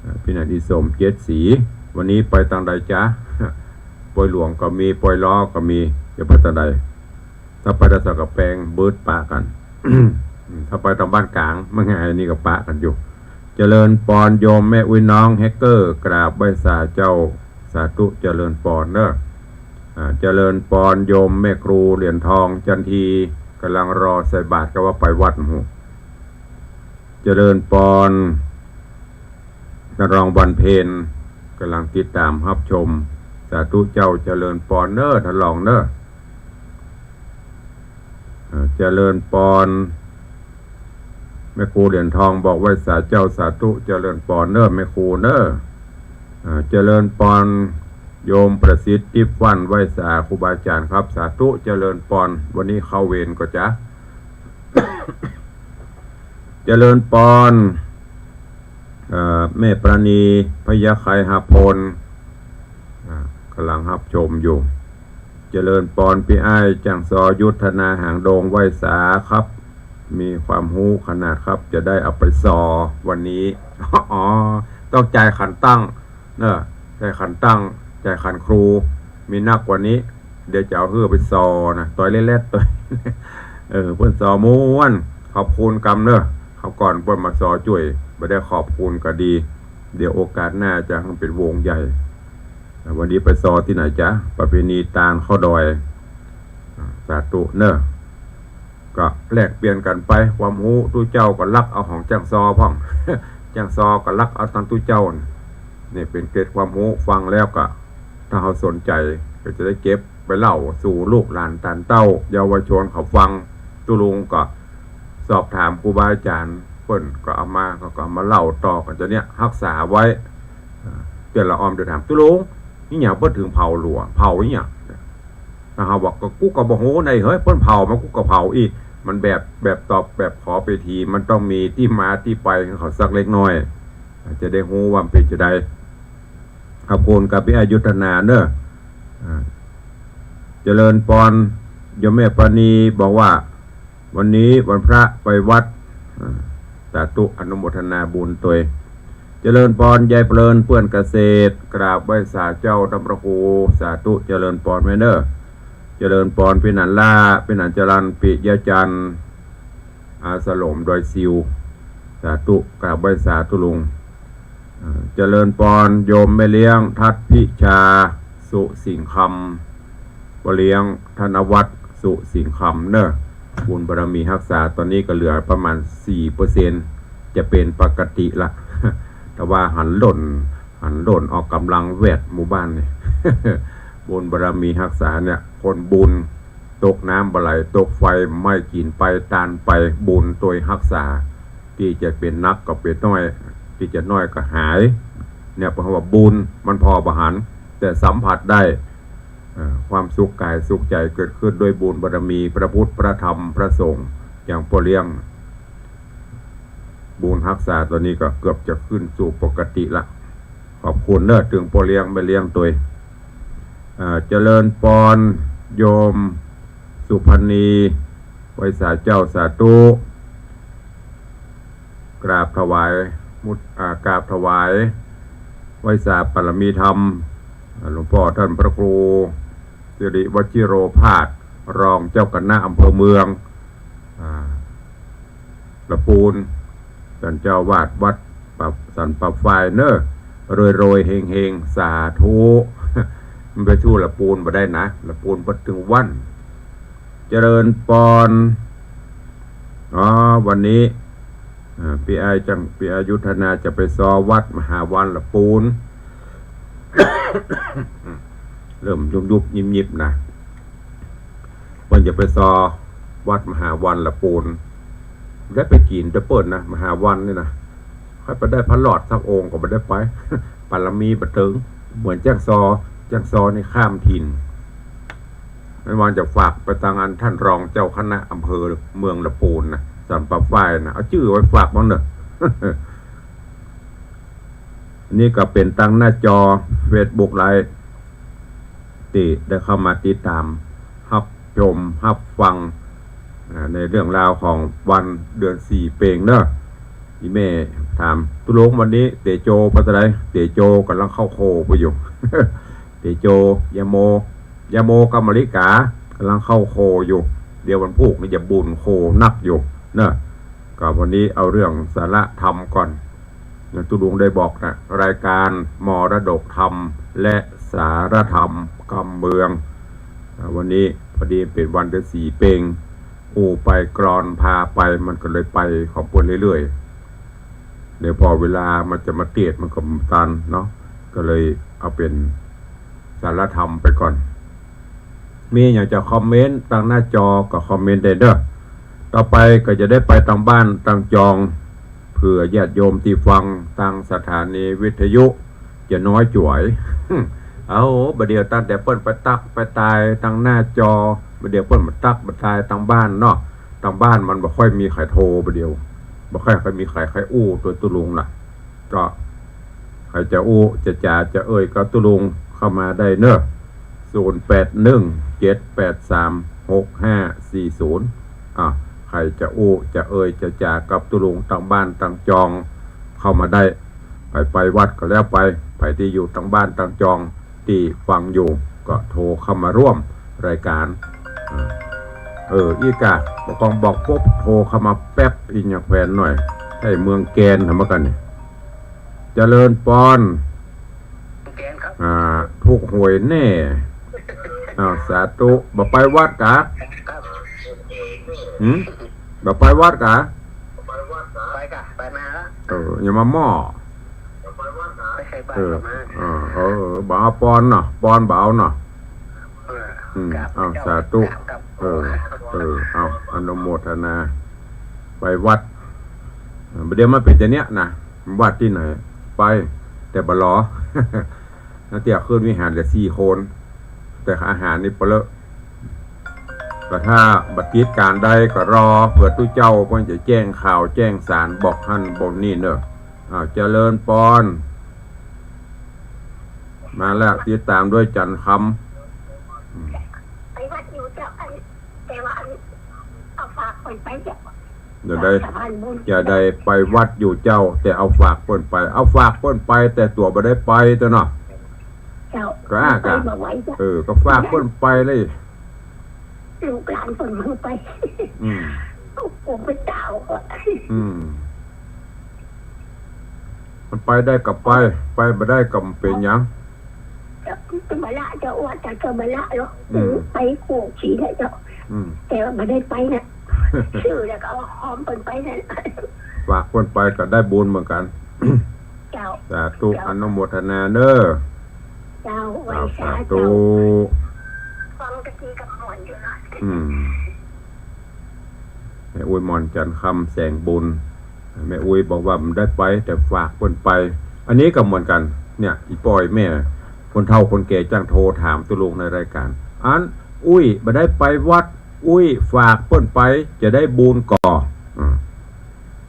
อ่า พี่หนานอีสม เจ็ดสี วันนี้ไปตางใดจ๊ะ ปอยหลวงก็มี ปอยล้อก็มี จะไปตางใด ถ้าไปตางสันกำแปง เบิดปะกั๋น ถ้าไปตางบ้านก๋าง แม่งายนี่ก็ปะกั๋นอยู่ เจริญปอนโยมแม่อุ๊ยน้องแฮกเกอร์ กราบไหว้สาเจ้า สาธุ เจริญปอนเนาะ อ่า เจริญปอนโยมแม่ครูเหรียญทองจันที ก่ำลังรอใส่บาตรก็ว่าไปวัดหู เจริญปอน ท่านรองวันเพ็ญ ก่ำลังติดต๋ามฮับชม สาธุเจ้า เจริญปอนเนาะ ท่านรองเนาะ อ่า เจริญปอน แม่ครูเหรียญทองบอกไหว้สาเจ้า สาธุ เจริญปอนเนาะ แม่ครูเนาะ อ่า เจริญปอน โยมประสิทธิ์ ติ๊บฟั่น ไหว้สาครูบาอาจ๋ารย์ครับ สาธุ เจริญปอน วันนี้เข้าเวรก็จ๊ะ เจริญปอน เอ่อ แม่ปราณี พยัคฆ์ไครหพล อ่า ก่ำลังฮับชมอยู่ เจริญปอนปี้อ้าย จ้างซอยุทธนาหางดง ไหว้สาครับ มีความฮู้ขนาดครับ จะได้เอาไปซอวันนี้ อ๋อ ต้องจ่ายขันตั้ง เนาะ จ่ายขันตั้ง จ่ายขันครู มีนักกว่านี้ เดี๋ยวจะเอาหื้อไปซอนะ ตอยเล็ดๆ ตอย เออ เปิ้นซอม่วน ขอบคุณกำเนาะ คราวก่อนเปิ้นมาซอจ้วย บ่ได้ขอบคุณก็ดี เดี๋ยวโอกาสหน้าจะหื้อเป๋นวงใหญ่ วันนี้ไปซอตี้ไหนจ๊ะ ประเพณีตานเข้าดอย อ่า สาธุเนาะ ก็แลกเปลี่ยนกั๋นไป ความฮู้ ตุ๊เจ้าก็ลักเอาของจ้างซอพ่อง จ้างซอก็ลักเอาตังตุ๊เจ้าน่ะ นี่เป๋นเกร็ดความฮู้ ฟังแล้วก็ ถ้าเฮาสนใจ๋ ก็จะได้เก็บไปเล่าสู่ลูกหลานตานเต้า เยาวชนเขาฟัง ตุ๊ลุงก็สอบถามครูบาอาจ๋ารย์ เปิ้นก็เอามา เขาก็เอามาเล่าต่อกั๋น จะเนี่ย ฮักษาไว้ อ่า เตื้อละออมจะถาม ตุ๊ลุง นี่หยังเปิ้นเถิงเผาหลัว เผานี่หยัง ถ้าเฮาบอก ก็กูก็บ่ฮู้ได๋เฮ้ย เปิ้นเผามา กูก็เผาอี้ มันแบบ แบบตอบแบบขอไปที มันต้องมีตี้มาตี้ไปของเขาสักเล็กน้อย จะได้ฮู้ว่ามันเป๋นจะใด ขอบคุณกับปี้อ้ายยุทธนาเนาะ อ่า เจริญปอน โยมแม่ปราณีบอกว่า วันนี้วันพระไปวัด อ่า สาธุ อนุโมทนาบุญตวย เจริญปอน ยายเพลิน เปื้อนเกษตร กราบไหว้สาเจ้าต้านพระครู สาธุ เจริญปอนแม่เนาะ เจริญปอนปี้หนานล่า ปี้หนานจรัญ ปิยะจันทร์ อาสลมดอยซิว สาธุ กราบไหว้สาตุ๊ลุง อ่า เจริญปอน โยมแม่เลี้ยง ทัศน์พิชา สุสิงห์คำ ป้อเลี้ยง ธนวัฒน์ สุสิงห์คำเนาะ บุญบารมีฮักษา ต๋อนนี้ก็เหลือประมาณสี่เปอร์เซ็นต์ จะเป๋นปกติละ แต่ว่าหันหล่น หันหล่นออกก๋ำลังแวดหมู่บ้านนี่ บุญบารมีฮักษาเนี่ย คนบุญ ตกน้ำบ่ไหล ตกไฟไหม้ กิ๋นไป ตานไป บุญตวยฮักษา ตี้จะเป๋นนักก็เป๋นน้อย ตี้จะน้อยก็หาย เนี่ย เพราะว่าบุญมันผ่อบ่หัน แต่สัมผัสได้ เอ่อ ความสุขกายสุขใจ๋เกิดขึ้นด้วยบุญบารมีพระพุทธ พระธรรม พระสงฆ์ อย่างป้อเลี้ยง บุญฮักษาต๋อนนี้ก็เกือบจะขึ้นสู่ปกติละ ขอบคุณเน้อ เถิงป้อเลี้ยงแม่เลี้ยงตวย เอ่อ เจริญปอน โยมสุพรรณี ไหว้สาเจ้า สาธุ กราบถวายมุด อ่า กราบถวายไหว้สาปารมีธรรม อ่า หลวงป้อต้านพระครูสิริวชิโรภาส รองเจ้าคณะอำเภอเมือง อ่า ละปูน ต้านเจ้าอาวาสวัดป่าสันป่าฝ้ายเน้อ รวยๆ เฮงๆ สาธุ มันไปสู้ละปูนบ่ได้นะ ละปูนบ่เถิงวัน เจริญปอน อ๋อ วันนี้ อ่า ปี้อ้ายจัง ปี้อ้ายยุทธนาจะไปซอวัดมหาวันละปูน เริ่มยุบๆ ยิบๆ นะ เปิ้นจะไปซอวัดมหาวันละปูน ได้ไปกิ๋นแต่เปิ้นนะ มหาวันนี่นะ ใค่ไปได้พระหลอดสักองค์ก็บ่ได้ไป ปารมีบ่เถิง เหมือนแจ้งซอ แจ้งซอนี่ข้ามถิ่น นั้นว่าจะฝากไปตางอันต้านรองเจ้าคณะอำเภอเมืองละปูนนะ สันป่าฝ้ายนะ เอาจื้อไว้ฝากบ้างเน้อ นี่ก็เป๋นตางหน้าจอเฟซบุ๊กไลฟ์ ตี้ได้เข้ามาติดต๋าม ฮับชม ฮับฟัง อ่า ในเรื่องราวของวันเดือนสี่เปงเน้อ อี่แม่ถาม ตุ๊ลุงวันนี้เต๋โจไปตางใด เต๋โจก่ำลังเข้าโคไปอยู่ เต๋โจ ยาโม ยาโมกับมะลิกาก่ำลังเข้าโคอยู่ เดี๋ยววันพูกนี่จะบุญโคนักอยู่เน้อ ก็วันนี้เอาเรื่องสาระธรรมก่อน อย่างตุ๊ลุงได้บอกนะ รายการมรดกธรรมและสาระธรรมกำเมือง อ่า วันนี้พอดีเป๋นวันเดือนสี่เปง อู้ไปกรอนพาไป มันก็เลยไปของเปิ้นเรื่อยๆ เดี๋ยวพอเวลามันจะมาเตียดมันก็บ่ตันเนาะ ก็เลยเอาเป๋นสาระธรรมไปก่อน มีอย่างจะคอมเมนต์ตางหน้าจอก็คอมเมนต์ได้เน้อ ต่อไปก็จะได้ไปตางบ้านตางจอง เผื่อญาติโยมตี้ฟังตางสถานีวิทยุจะน้อยจ๋วย เอา บ่าเดี่ยวตั้งแต่เปิ้นไปตั๊กไปตายตางหน้าจอ บ่าเดี่ยวเปิ้นมาตั๊กมาตายตางบ้านเนาะ ตางบ้านมันบ่ค่อยมีใผโทร บ่าเดี่ยว บ่ค่อย ค่อยมีใผ ใผอู้ตวยตุ๊ลุงล่ะ ก็ ใผจะอู้จะจ๋าจะเอ่ยกับตุ๊ลุงเข้ามาได้เน้อ ศูนย์แปดหนึ่ง เจ็ดแปดสาม หกห้าสี่ศูนย์ อ่ะ ใผจะอู้จะเอ่ยจะจ๋ากับตุ๊ลุงตางบ้านตางจองเข้ามาได้ ใผไปวัดก็แล้วไป ใผตี้อยู่ตางบ้านตางจองตี้ฟังอยู่ก็โทรเข้ามาร่วมรายการ อ่า เออ อี้ก่ะ บ่ากองบอกปุ๊บโทรเข้ามาแป๊บ อิงอย่างแขวนหน่อย ใจ้เมืองแกนเหมือนกั๋นนี่ เจริญปอน แกนครับ อ่า ถูกหวยแน่ อ้าว สาธุ บ่ไปวัดกา ครับ หืม บ่ไปวัดกา ไปก่ะ ไปมาละ เออ อย่ามาหม้อ ไปใส่บาตร เออ มา เออ เออ บ่เอาปอนเนาะ ปอนบ่เอาเนาะ เออ อืม ครับ เอา เจ้า สาธุ ครับ เออ เออ เอา อนุโมทนา ไปวัด เดี๋ยวมาเป๋นจะเนี้ยนะ วัดตี้ไหน ไป แต่บ่หล่อ แล้วเตี้ยขึ้นวิหารเหลือสี่คน แต่อาหารนี่เปลอะ ก็ถ้าบ่ติดก๋านใดก็รอ เผื่อตุ๊เจ้าเปิ้นจะแจ้งข่าวแจ้งสารบอกหั้นบอกนี่เน้อ อ้าว เจริญปอน มาแล้ว ติดต๋ามด้วยจันทร์คำ อืม ไปวัดอยู่เจ้า อัน แต่ว่าอัน เอาฝากเปิ้นไปเจ้า อย่าได้ สะพานบุญ อย่าได้ไปวัดอยู่เจ้า แต่เอาฝากเปิ้นไป เอาฝากเปิ้นไป แต่ตั๋วบ่ได้ไปเจ้าเนาะ เจ้า ก็อ่ะ ไป ก็ บ่ไหวเจ้า เออ ก็ฝากเปิ้นไปเลย ลูกหลานเปิ้นบ่ไป อืม โอ้โห พระเจ้า อืม มันไปได้ก็ไป ไปบ่ได้ก็บ่เป๋นหยัง เจ้า ไปบ่ละเจ้า ว่าแต่ก็บ่ละเนาะ อืม ไปโคกสีแหละเจ้า อืม แต่ว่าบ่ได้ไปนะ ซื้อแล้วก็เอาหอมเปิ้นไปนั่น ฝากเปิ้นไปก็ได้บุญเหมือนกั๋น เจ้า สาธุ เจ้า อนุโมทนาเน้อ เจ้า ไหว้ เจ้า สา สาธุ เจ้า ฟังกะทิกับหมอนอยู่นะ อืม แม่อวยหมอนจันทร์คำแสงบุญ แม่อุ๊ยบอกว่าบ่ได้ไป แต่ฝากเปิ้นไป อันนี้ก็เหมือนกั๋น เนี่ย อี่ป้ออี่แม่ คนเฒ่าคนแก่จ้างโทรถามตุ๊ลุงในรายก๋าน อันอุ๊ยบ่ได้ไปวัด อุ๊ยฝากเปิ้นไป จะได้บุญก่อ อ่า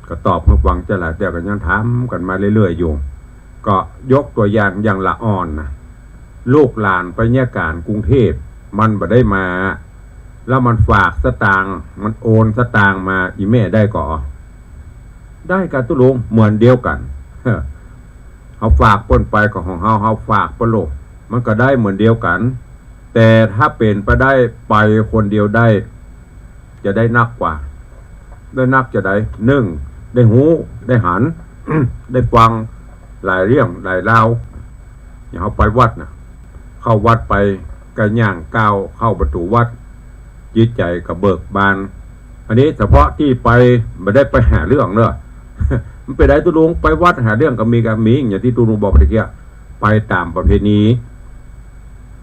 ก็ตอบหื้อฟังจะหลายเตื้อ ก็ยังถามกั๋นมาเรื่อยๆ อยู่ ก็ยกตั๋วอย่างอย่างละอ่อนนะ ลูกหลานไปเยียะก๋านกรุงเทพฯ มันบ่ได้มา แล้วมันฝากสตางค์ มันโอนสตางค์มา อี่แม่ได้ก่อ ได้ก่อตุ๊ลุง เหมือนเดียวกั๋น เฮาฝากเปิ้นไปก็ของเฮา เฮาฝากเปิ้นโลด มันก็ได้เหมือนเดียวกั๋น แต่ถ้าเป๋นไปได้ไปคนเดียวได้ จะได้นักกว่า ได้นักจะใด นึ่ง ได้ฮู้ ได้หัน ได้ฟังหลายเรื่องหลายราว อย่างเฮาไปวัดน่ะ เข้าวัดไป ก็ย่างก้าวเข้าประตู๋วัด จิตใจ๋ก็เบิกบาน อันนี้เฉพาะตี้ไป บ่ได้ไปหาเรื่องเนาะ มันเป๋นใดตุ๊ลุง ไปวัดหาเรื่องก็มี ก็มี อย่างตี้ตุ๊ลุงบอกตะเกียะ ไปต๋ามประเพณี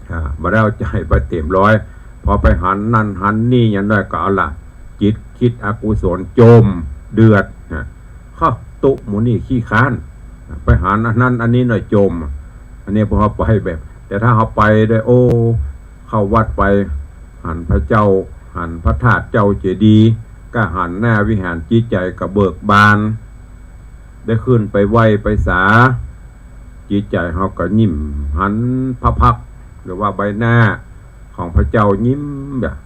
อ่า บ่ได้เอาใจ๋ไปเต๋มร้อย พอไปหันนั่นหันนี่อย่างน้อยก็เอาละ จิตคิดอกุศลจม เดือดนะ เข้าตุ๊หมู่นี่ขี้ค้าน ไปหันอันนั้นอันนี้หน่อยจม อันนี้พวกเฮาไปแบบ แต่ถ้าเฮาไปด้วย โอ้ เข้าวัดไป หันพระเจ้า หันพระธาตุเจ้าเจดีย์ ก็หันหน้าวิหาร จิตใจ๋ก็เบิกบาน ได้ขึ้นไปไหว้ไปสา จิตใจ๋เฮาก็ยิ้ม หันพระพักตร์ หรือว่าใบหน้าของพระเจ้ายิ้มแบบ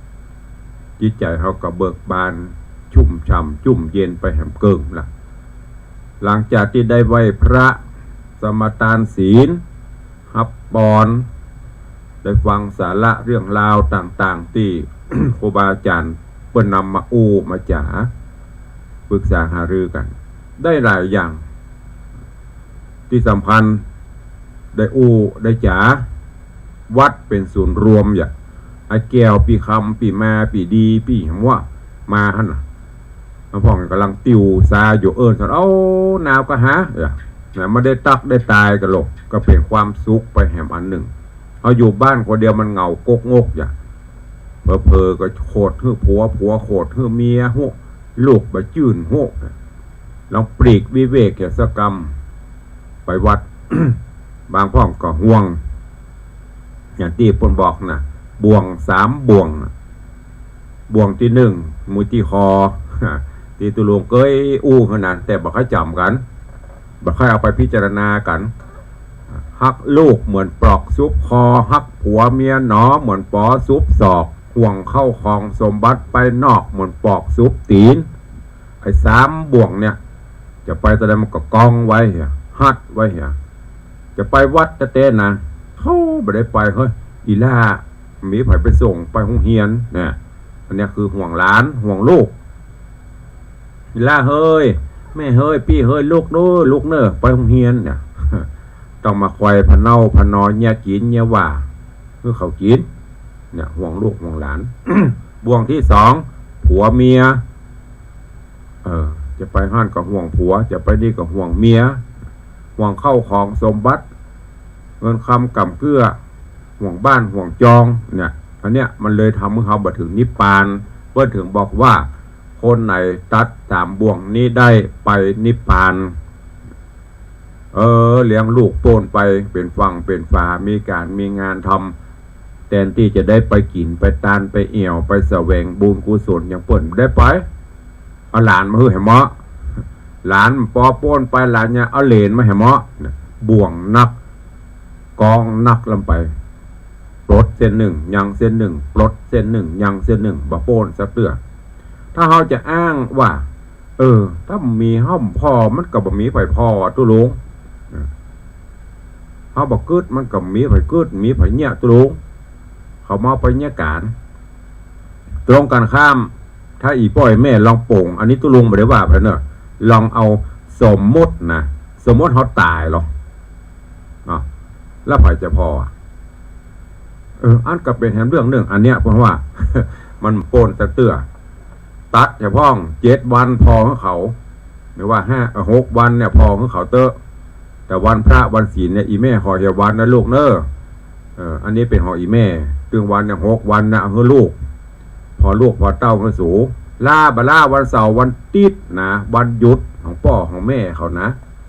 จิตใจ๋เฮาก็เบิกบาน ชุ่มฉ่ำ จุ่มเย็นไปแหมเกิ่งละ หลังจากตี้ได้ไหว้พระ สมาตานศีล ฮับปอน ได้ฟังสาระเรื่องราวต่างๆ ตี้ ครูบาอาจ๋ารย์เปิ้นนำมาอู้มาจ๋า ปรึกษาหารือกั๋น ได้หลายอย่าง ตี้สำคัญ ได้อู้ได้จ๋า วัดเป๋นศูนย์รวมอย่าง ไอ้แก้วปี้คำ ปี้มา ปี้ดี ปี้หยังวะ มาหั้นน่ะ พ่องก๋ำลังติวซาอยู่ เอิ้นสัน เอ้า หนาวก็หา เออ นะ บ่ได้ตักได้ตายกั๋นหรอก ก็เป๋นความสุขไปแหมอันนึ่ง เฮาอยู่บ้านคนเดียวมันเหงากกงกอย่าง เผลอๆ ก็โขดหื้อผัว ผัวโขดหื้อเมีย ฮู้ ลูกบ่จื้นฮู้ ลองปลีกวิเวกเสียสักกำ ไปวัด บางพ่องก็ห่วง อย่างตี้เปิ้นบอกน่ะ บ่วงสามบ่วงน่ะ บ่วงตี้นึ่ง หมู่ตี้คอ ตี้ตุ๊ลุงเกยอู้หื้อนั้น แต่บ่ค่อยจ๋ำกั๋น บ่ค่อยเอาไปพิจารณากั๋น ฮักลูกเหมือนปลอกซุบคอ ฮักผัวเมียหนอเหมือนปอซุบศอก ห่วงเข้าของสมบัติไปนอกเหมือนปลอกซุบตี๋น ไอ้สามบ่วงเนี่ย จะไปตะใดมันก็กองไว้เหีย ฮัดไว้เหีย จะไปวัดแต๊ๆ นะ เฮ้อ บ่ได้ไป เฮ้ย อีหล้า มีใผไปส่งไปโฮงเฮียนเนี่ย อันเนี้ยคือห่วงหลาน ห่วงลูก อีหล้าเฮ้ย แม่เฮ้ย ปี้เฮ้ย ลุกเน่อ ลุกเน่อ ไปโฮงเฮียนเนี่ย ต้องมาคอยพะเนาพะนอเยียะกิ๋นเยียะว่า หื้อเขากิ๋น เนี่ย ห่วงลูกห่วงหลาน บ่วงตี้สอง ผัวเมีย เออ จะไปหั้นก็ห่วงผัว จะไปนี่ก็ห่วงเมีย ห่วงเข้าของสมบัติ เงินคำก๋ำเกื้อ ห่วงบ้านห่วงจอง เนี่ย อันเนี้ยมันเลยทำหื้อเฮาบ่ถึงนิพพาน เปิ้นถึงบอกว่า คนไหนตัดสามบ่วงนี้ได้ไปนิพพาน เออ เลี้ยงลูกโป้นไป เป๋นฝั่งเป๋นฝา มีก๋านมีงานทำ แตนตี้จะได้ไปกิ๋น ไปตาน ไปแอ่ว ไปแสวงบุญกุศล อย่างเปิ้นได้ไป เอาหลานมาหื้อแหมเหมาะ หลานปอโป้นไป หลานยังเอาเหลนมาแหมเหมาะ บ่วงนัก กองนักลำไป ปลดเส้นนึ่ง ยังเส้นนึ่ง ปลดเส้นนึ่ง ยังเส้นนึ่ง บ่โป้นสักเตื้อ ถ้าเฮาจะอ้างว่า เออ ถ้าบ่มีเฮาผ่อ มันก็บ่มีใผผ่อตุ๊ลุง เฮาบ่กึ๊ด มันก็บ่มีใผกึ๊ด มีใผเยียะตุ๊ลุง เขามาเอาไปเยียะก๋าน ตรงกั๋นข้าม ถ้าอี่ป้ออี่แม่ลองโป่ง อันนี้ตุ๊ลุงบ่ได้ว่าไผเน่อ ลองเอาสมมุตินะ สมมุติเฮาต๋ายลอ เนาะ แล้วใผจะผ่ออะ เออ อันก็เป๋นแหมเรื่องนึ่ง อันเนี้ย เพราะว่า มันโป้นสักเตื้อ ตัดเสียพ่อง เจ็ดวันผ่อหื้อเขา หรือว่าห้า เอ่อ หกวันเนี่ยผ่อหื้อเขาเต๊อะ แต่วันพระวันศีลเนี่ย อี่แม่ขอเหียวันนะลูกเน่อ เออ อันนี้เป๋นของอี่แม่ ตึงวันเนี่ย หกวันนะ เอาหื้อลูก ผ่อลูกผ่อเต้าหื้อสู ลาบ่ลาวันเสาร์วันติ๊ดนะ วันหยุดของ ป้อของแม่เขานะ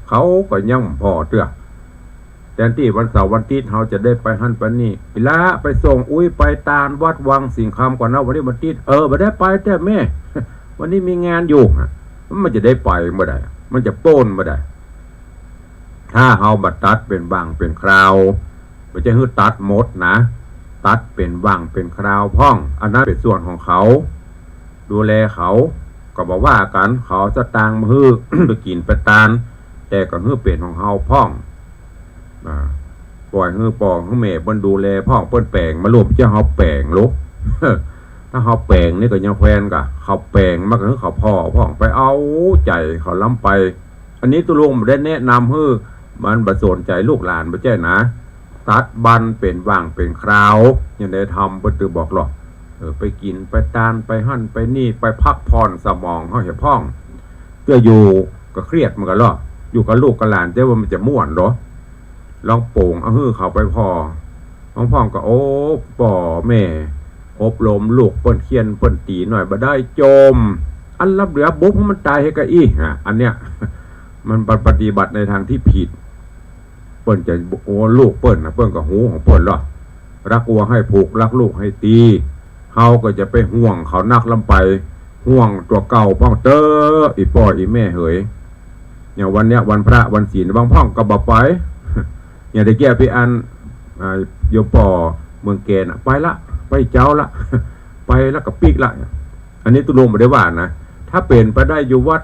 เขาก็ยังผ่อเตื้อ แตนตี้วันเสาร์วันอาทิตย์เฮาจะได้ไปหั้นไปนี่ อิหละไปส่งอุ๊ยไปตานวัดวังสิงห์คำก่อนนะ วันนี้วันอาทิตย์ เออ บ่ได้ไปแต๊แม่ วันนี้มีงานอยู่ มันจะได้ไปเมื่อใด มันจะป๊นเมื่อใด ถ้าเฮาบ่ตัดเป๋นว่างเป๋นคราว บ่ใจ้หื้อตัดหมดนะ ตัดเป๋นว่างเป๋นคราวพ่อง อันนั้นเป๋นส่วนของเขา ดูแลเขา ก็บ่ว่ากั๋น เขาเอาสตางค์มาหื้อ ไปกิ๋นไปตาน แต่ก็หื้อเป๋นของเฮาพ่อง อ่า ป่อยหื้อป้อหื้อแม่เปิ้นดูแลพ่อง เปิ้นแป๋งมาลูก บ่ใจ้เฮาแป๋งลูก ถ้าเฮาแป๋งนี่ก็ยังแควนก่า เขาแป๋งมาก็หื้อเขาผ่อพ่อง ไปเอาใจ๋เขาล้ำไป อันนี้ตุ๊ลุงบ่ได้แนะนำหื้อมันบ่สนใจ๋ลูกหลาน บ่ใจ้นะ ตัดบั้นเป๋นว่างเป๋นคราว อย่างใดทำเปิ้นตึงบอกหรอก เออ ไปกิ๋นไปตาน ไปหั้นไปนี่ ไปพักผ่อนสมองเฮาเหียพ่อง เตื้ออยู่ก็เครียดเหมือนกั๋นลอ อยู่กับลูกกับหลาน แต่ว่ามันจะม่วนเหรอ ลองโป๋งเอาหื้อเขาไปผ่อ พ่องๆ ก็ โอ้ ป้อแม่อบรมลูกเปิ้นเฆี่ยนเปิ้นตี๋หน่อยบ่ได้ จ่ม อันลับเหลือบุบหื้อมันต๋ายเหียก่าอี้ อ่ะ อันเนี้ย มันปฏิบัติในทางที่ผิด เปิ้นจะ โอ้ ลูกเปิ้นนะ เปิ้นก็ฮู้ของเปิ้นลอ รักวัวให้ผูก รักลูกให้ตี เฮาก็จะไปห่วงเขานักล้ำไป ห่วงตั๋วเก่าพ่องเต๊อะ อี่ป้ออี่แม่เหย อย่างวันเนี้ยวันพระวันศีล บางพ่องก็บ่ไป อย่างตะเกียะปี้อั้น อ่า โยมป้อเมืองแกนน่ะ ไปละ ไปเจ๊าละ ไปแล้วก็ปิ๊กละ อันนี้ตุ๊ลุงบ่ได้ว่านะ ถ้าเป๋นไปได้อยู่วัด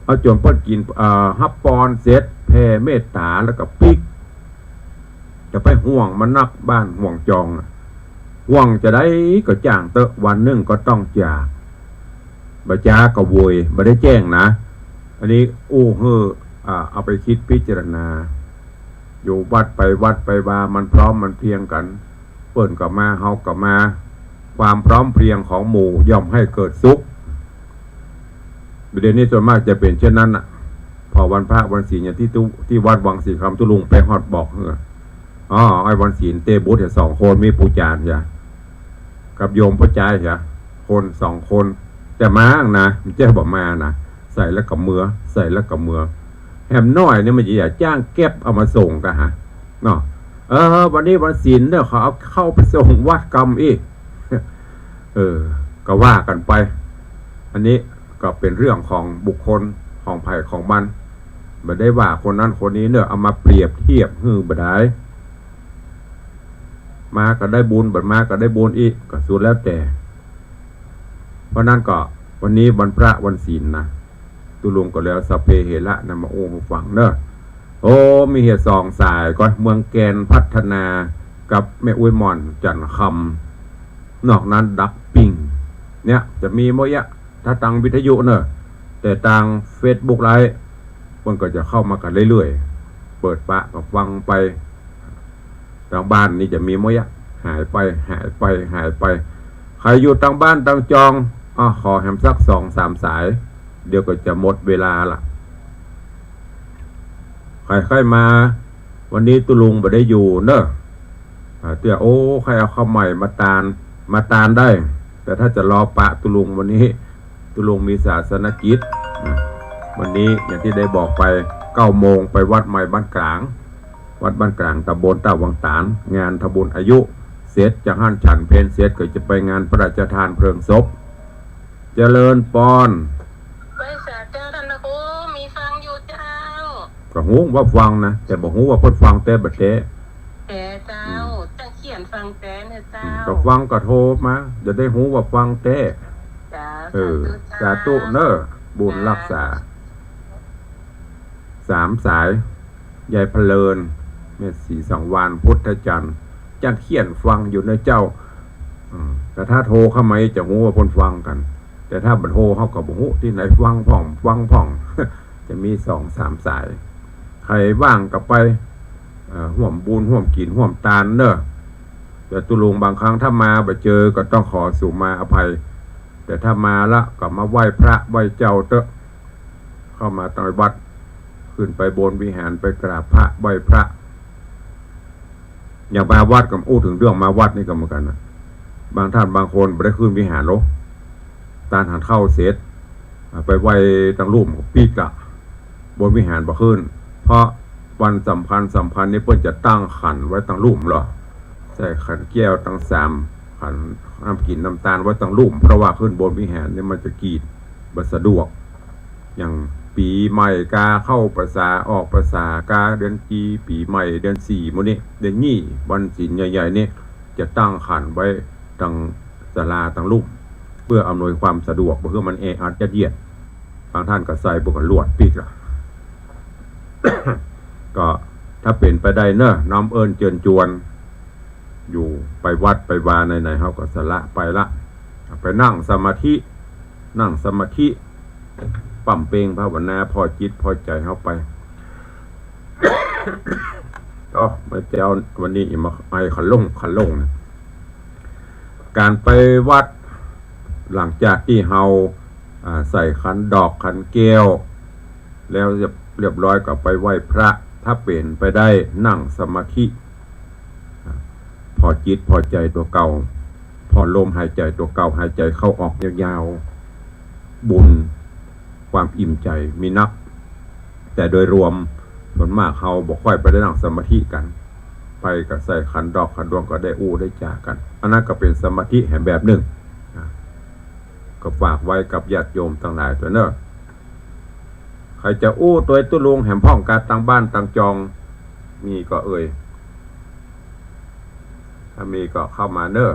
เอาจ่มเปิ้นกิ๋น อ่า ฮับปอนเสร็จ แผ่เมตต๋าแล้วก็ปิ๊ก จะไปห่วงมันนัก บ้านห่วงจองอะ ห่วงจะใดก็จ้างเต๊อะ วันนึ่งก็ต้องจาก บ่จาก็โวย บ่ได้แจ้งนะ อันนี้อู้หื้อ อ่า เอาไปกึ๊ดพิจารณา อยู่วัดไปวัดไปวา มันพร้อมมันเพรียงกั๋น เปิ้นก็มา เฮาก็มา ความพร้อมเพรียงของหมู่ย่อมให้เกิดสุข เดี๋ยวนี้ส่วนมากจะเป๋นเช่นนั้นน่ะ พอวันพระวันศีลอย่างตี้ตุ๊ ตี้วัดวังสิงห์คำตุ๊ลุงไปฮอดบอกหื้อ อ๋อ ไอ้วันศีลเตบุตรเหียสองคน มีปู่จ๋ารย์เหีย กับโยมป้อจายเหีย คนสองคน แต่มานะ บ่ใจ้บ่มานะ ใส่แล้วก็เมือ ใส่แล้วก็เมือ แหมน้อยนี่มันจะอยากจ้างแก๊ปเอามาส่งก่าหา เนาะ เออ วันนี้วันศีลเน่อ เขาเอาเข้าไปส่งวัดกำอี้ เออ ก็ว่ากั๋นไป อันนี้ก็เป๋นเรื่องของบุคคลของใผของมัน บ่ได้ว่าคนนั้นคนนี้เน่อ เอามาเปรียบเทียบหื้อบ่ได้ มาก็ได้บุญ บ่มาก็ได้บุญอี้ ก็สุดแล้วแต่ เพราะนั้นก็วันนี้วันพระวันศีลนะ ตุ๊ลุงก็เลยสัพเพเหระนะมาอู้หื้อฟังเน่อ โอ้ มีเหียสองสายก่อน เมืองแกนพัฒนากับแม่อุ๊ยหม่อนจันทร์คำ นอกนั้นดับปิ้ง เนี่ยจะมีหมดอะ ถ้าตางวิทยุเน่อ แต่ตางเฟซบุ๊กไลฟ์ เปิ้นก็จะเข้ามากั๋นเรื่อยๆ เปิดปะก็ฟังไป ตางบ้านนี่จะมีหมดอะ หายไป หายไป หายไป ใผอยู่ตางบ้านตางจอง อ่ะ ขอแหมสักสองสามสาย เดี๋ยวก็จะหมดเวลาละ ใผใค่มา วันนี้ตุ๊ลุงบ่ได้อยู่เน่อ อ่า เตื้อ โอ้ ใค่เอาข้าวใหม่มาตาน มาตานได้ แต่ถ้าจะรอปะตุ๊ลุงวันนี้ ตุ๊ลุงมีศาสนกิจนะ วันนี้อย่างที่ได้บอกไป เก้าโมงไปวัดใหม่บ้านกลาง วัดบ้านกลางตำบลต้าวังตาน งานทำบุญอายุ เสร็จจากหั้นฉันเพลเสร็จก็จะไปงานพระราชทานเพลิงศพ เจริญปอน ไหว้สาเจ้าท่านพระครู มีฟังอยู่เจ้า ก็ฮู้ว่าฟังนะ แต่บ่ฮู้ว่าเปิ้นฟังแต๊บ่แต๊ แต่เจ้า อืม จะเขียนฟังแต๊เน่อเจ้า อืม ก็ฟังก็โทรมา จะได้ฮู้ว่าฟังแต๊ จ้า เออ สาธุเจ้า สาธุเน่อ บุญรักษา จ้า สามสาย ยายพะเลิน แม่ศรีสังวาลย์ พุทธจันทร์ จันทร์เขียนฟังอยู่เน่อเจ้า อืม แต่ถ้าโทรเข้ามาจะฮู้ว่าเปิ้นฟังกั๋น แต่ถ้าบ่โทรเฮาก็บ่ฮู้ตี้ไหนฟังพ่อง ฟังพ่อง จะมีสองสามสาย ใผว่างก็ไป เอ่อ ฮ่วมบุญ ฮ่วมกิ๋น ฮ่วมตานเน่อ แต่ตุ๊ลุงบางครั้งถ้ามาบ่เจอก็ต้องขอสุมาอภัย แต่ถ้ามาละก็มาไหว้พระไหว้เจ้าเต๊อะ เข้ามาตางวัด ขึ้นไปบนวิหารไปกราบพระไหว้พระ อย่างมาวัดก็อู้เถิงเรื่องมาวัดนี่ก็เหมือนกั๋นนะ บางท่านบางคนบ่ได้ขึ้นวิหารหรอก ตานหันข้าวเสร็จ ไปไหว้ตังลุ่มก็ปิ๊กละ บนวิหารบ่ขึ้น เพราะวันสำคัญสำคัญนี่เปิ้นจะตั้งขันไว้ตังลุ่มลอ ใส่ขันแก้วตังสามขัน น้ำกิ๋นน้ำตาลไว้ตังลุ่ม เพราะว่าขึ้นบนวิหารนี่มันจะกีดบ่สะดวก อย่างปี๋ใหม่กาเข้าพรรษาออกพรรษากาเดือนจี๋ ปี๋ใหม่เดือนสี่ หมู่นี้ เดือนยี่ วันศีลใหญ่ๆ นี่ จะตั้งขันไว้ตังศาลาตังลุ่ม เพื่ออำนวยความสะดวก บ่หื้อมันแออัดยัดเยียด บางต้านก็ใส่บ่ก็ลวดปิ๊กละ ก็ถ้าเป๋นไปได้เนาะ น้อมเอิ้นเจิญจวน อยู่ไปวัดไปวาไหนๆ เฮาก็สละไปละ ไปนั่งสมาธิ นั่งสมาธิ ปั๊มเปงภาวนาผ่อจิตผ่อใจ๋เฮาไป อ๋อ เมื่อเจ๊าวันนี้อิมาไอขะล่งขะล่งนะ ก๋านไปวัด หลังจากตี้เฮา อ่า ใส่ขันดอกขันแก้ว แล้วเรียบ เรียบร้อยก็ไปไหว้พระ ถ้าเป๋นไปได้นั่งสมาธิ อ่า ผ่อจิตผ่อใจ๋ตั๋วเก่า ผ่อลมหายใจ๋ตั๋วเก่า หายใจ๋เข้าออกยาวๆ บุญความอิ่มใจ๋มีนัก แต่โดยรวมส่วนมากเฮาบ่ค่อยไปได้นั่งสมาธิกั๋น ไปก็ใส่ขันดอกขันดวงก็ได้อู้ได้จ๋ากั๋น อันนั้นก็เป๋นสมาธิแหมแบบนึ่ง อ่า ก็ฝากไว้กับญาติโยมตังหลายตั๋วเนาะ ใผจะอู้ตวยตุ๊ลุงแหมพ่องกาตังบ้านตังจอง มีก่อเอ่ย ถ้ามีก็เข้ามาเนาะ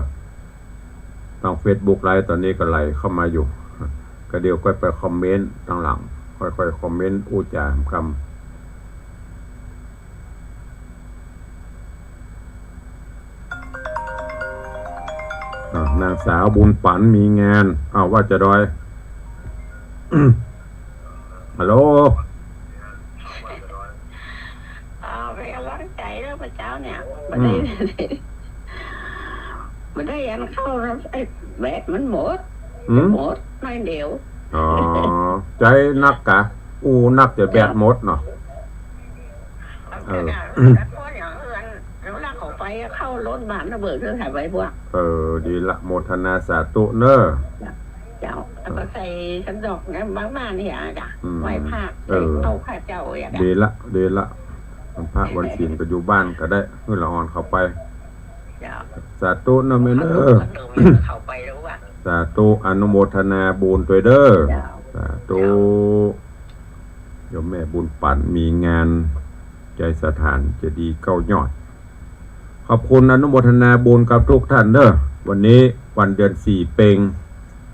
ตางเฟซบุ๊กไลฟ์ต๋อนนี้ก็ไหลเข้ามาอยู่ ก็เดี๋ยวก้อยไปคอมเมนต์ตังหลัง ก้อยๆ คอมเมนต์อู้จ๋าหำกำ อ่ะ นางสาวบุญปั๋นมีงาน อ้าว ว่าจะดอย ฮัลโหล อ้าว เป๋นก๋ำลังใจ๋เด้อพระเจ้าเนี่ย อืม บ่ได้ บ่ได้อันเข้าแล้ว ไอ้แบตมันหมด อืม หมดหน้อยเดียว อ๋อ ใจ๊นักกะ อู้นักจะแบตหมดเนาะ เออ แล้วก็อย่างอื่น แล้วลากเขาไปเข้าโรงพยาบาลนะ เบิกเรื่องหายไปพวก เออ ดีละ โมทนาสาธุเนอะ เจ้า แล้วก็ใส่ขันดอกนะ บางบ้านเนี่ยจ้ะ อืม ไหว้พระ เออ ใส่เข้าข้าเจ้าอย่างเงี้ย ดีละ ดีละ วันพระวันศีลก็อยู่บ้านก็ได้ หื้อละอ่อนเข้าไป เจ้า สาธุเนอะแม่เนอะ เข้าไปแล้วว่ะ สาธุ อนุโมทนาบุญตวยเด้อ เจ้า สาธุ เจ้า โยมแม่บุญปั๋นมีงาน ใจ๊สถานเจดีย์เก้ายอด ขอบคุณอนุโมทนาบุญกับทุกท่านเนอะ วันนี้วันเดือนสี่เป็ง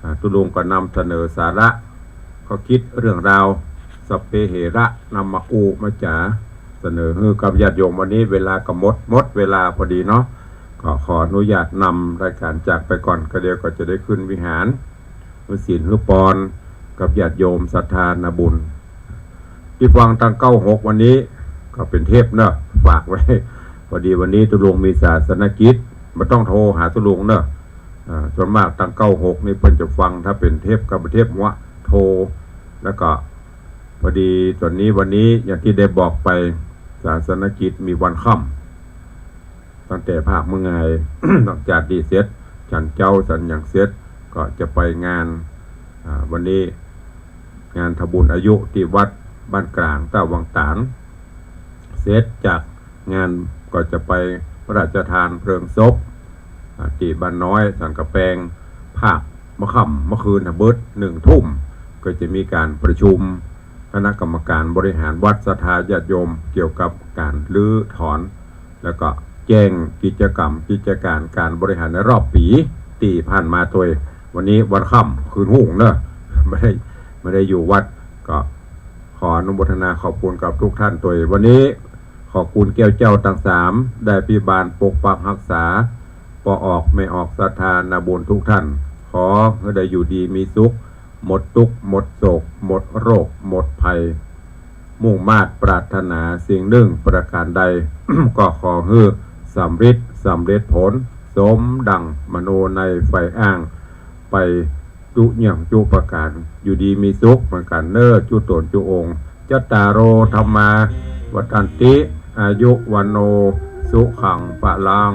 อ่า ตุ๊ลุงก็นำเสนอสาระ ข้อคิดเรื่องราว สัพเพเหระ นำมาอู้มาจ๋า เสนอหื้อกับญาติโยม วันนี้เวลาก็หมด หมดเวลาพอดีเนาะ ก็ขออนุญาตนำรายการจากไปก่อน ก็เดี๋ยวก็จะได้ขึ้นวิหาร หื้อศีลหื้อปอนกับญาติโยมศรัทธานาบุญ ตี้ฟังตังเก้าหกวันนี้ก็เป๋นเทปเนอะ ฝากไว้ พอดีวันนี้ตุ๊ลุงมีศาสนกิจ บ่ต้องโทรหาตุ๊ลุงเนอะ อ่า ส่วนมากตังเก้าหกนี่เปิ้นจะฟัง ถ้าเป๋นเทปก็เป๋นเทปหัวโทร แล้วก็พอดีต๋อนนี้วันนี้อย่างตี้ได้บอกไป ศาสนกิจมีวันค่ำ ตั้งแต่ภาคมื้องาย หลังจากตี้เสร็จ ฉันเจ๊าฉันหยังเสร็จ ก็จะไปงาน อ่า วันนี้งานทำบุญอายุตี้วัดบ้านกลางต้าวังต๋าน เสร็จจากงานก็จะไปพระราชทานเพลิงศพ อ่า ตี้บ้านน้อยสันกะแปง ภาคเมื่อค่ำเมื่อคืนน่ะเบิดหนึ่งทุ่ม ก็จะมีก๋านประชุมคณะกรรมการบริหารวัด ศรัทธาญาติโยมเกี่ยวกับก๋านรื้อถอน แล้วก็แจ้งกิจกรรมกิจการก๋านบริหารในรอบปี๋ตี้ผ่านมาตวย วันนี้วันค่ำคืนฮุ่งเนอะ บ่ได้ บ่ได้อยู่วัด ก็ขออนุโมทนาขอบคุณกับทุกท่านตวย วันนี้ขอคุณแก้วเจ้าตังสาม ได้อภิบาลปกปักฮักษา ป้อออกแม่ออกศรัทธานาบุญทุกท่าน ขอหื้อได้อยู่ดีมีสุข หมดตุ๊กข์หมดโศก หมดโรคหมดภัย มุ่งมาดปรารถนาสิ่งนึ่งประก๋านใด ก็ขอหื้อสำริดสำเร็จผล สมดั่งมโนในใฝ่อ้าง ไปจุอย่างจุประก๋าน อยู่ดีมีสุขเหมือนกั๋นเนอะ จุต๋นจุองค์ จัตตาโร ธัมมา วัฑฒันติ อายุ วัณโณ สุขัง พลัง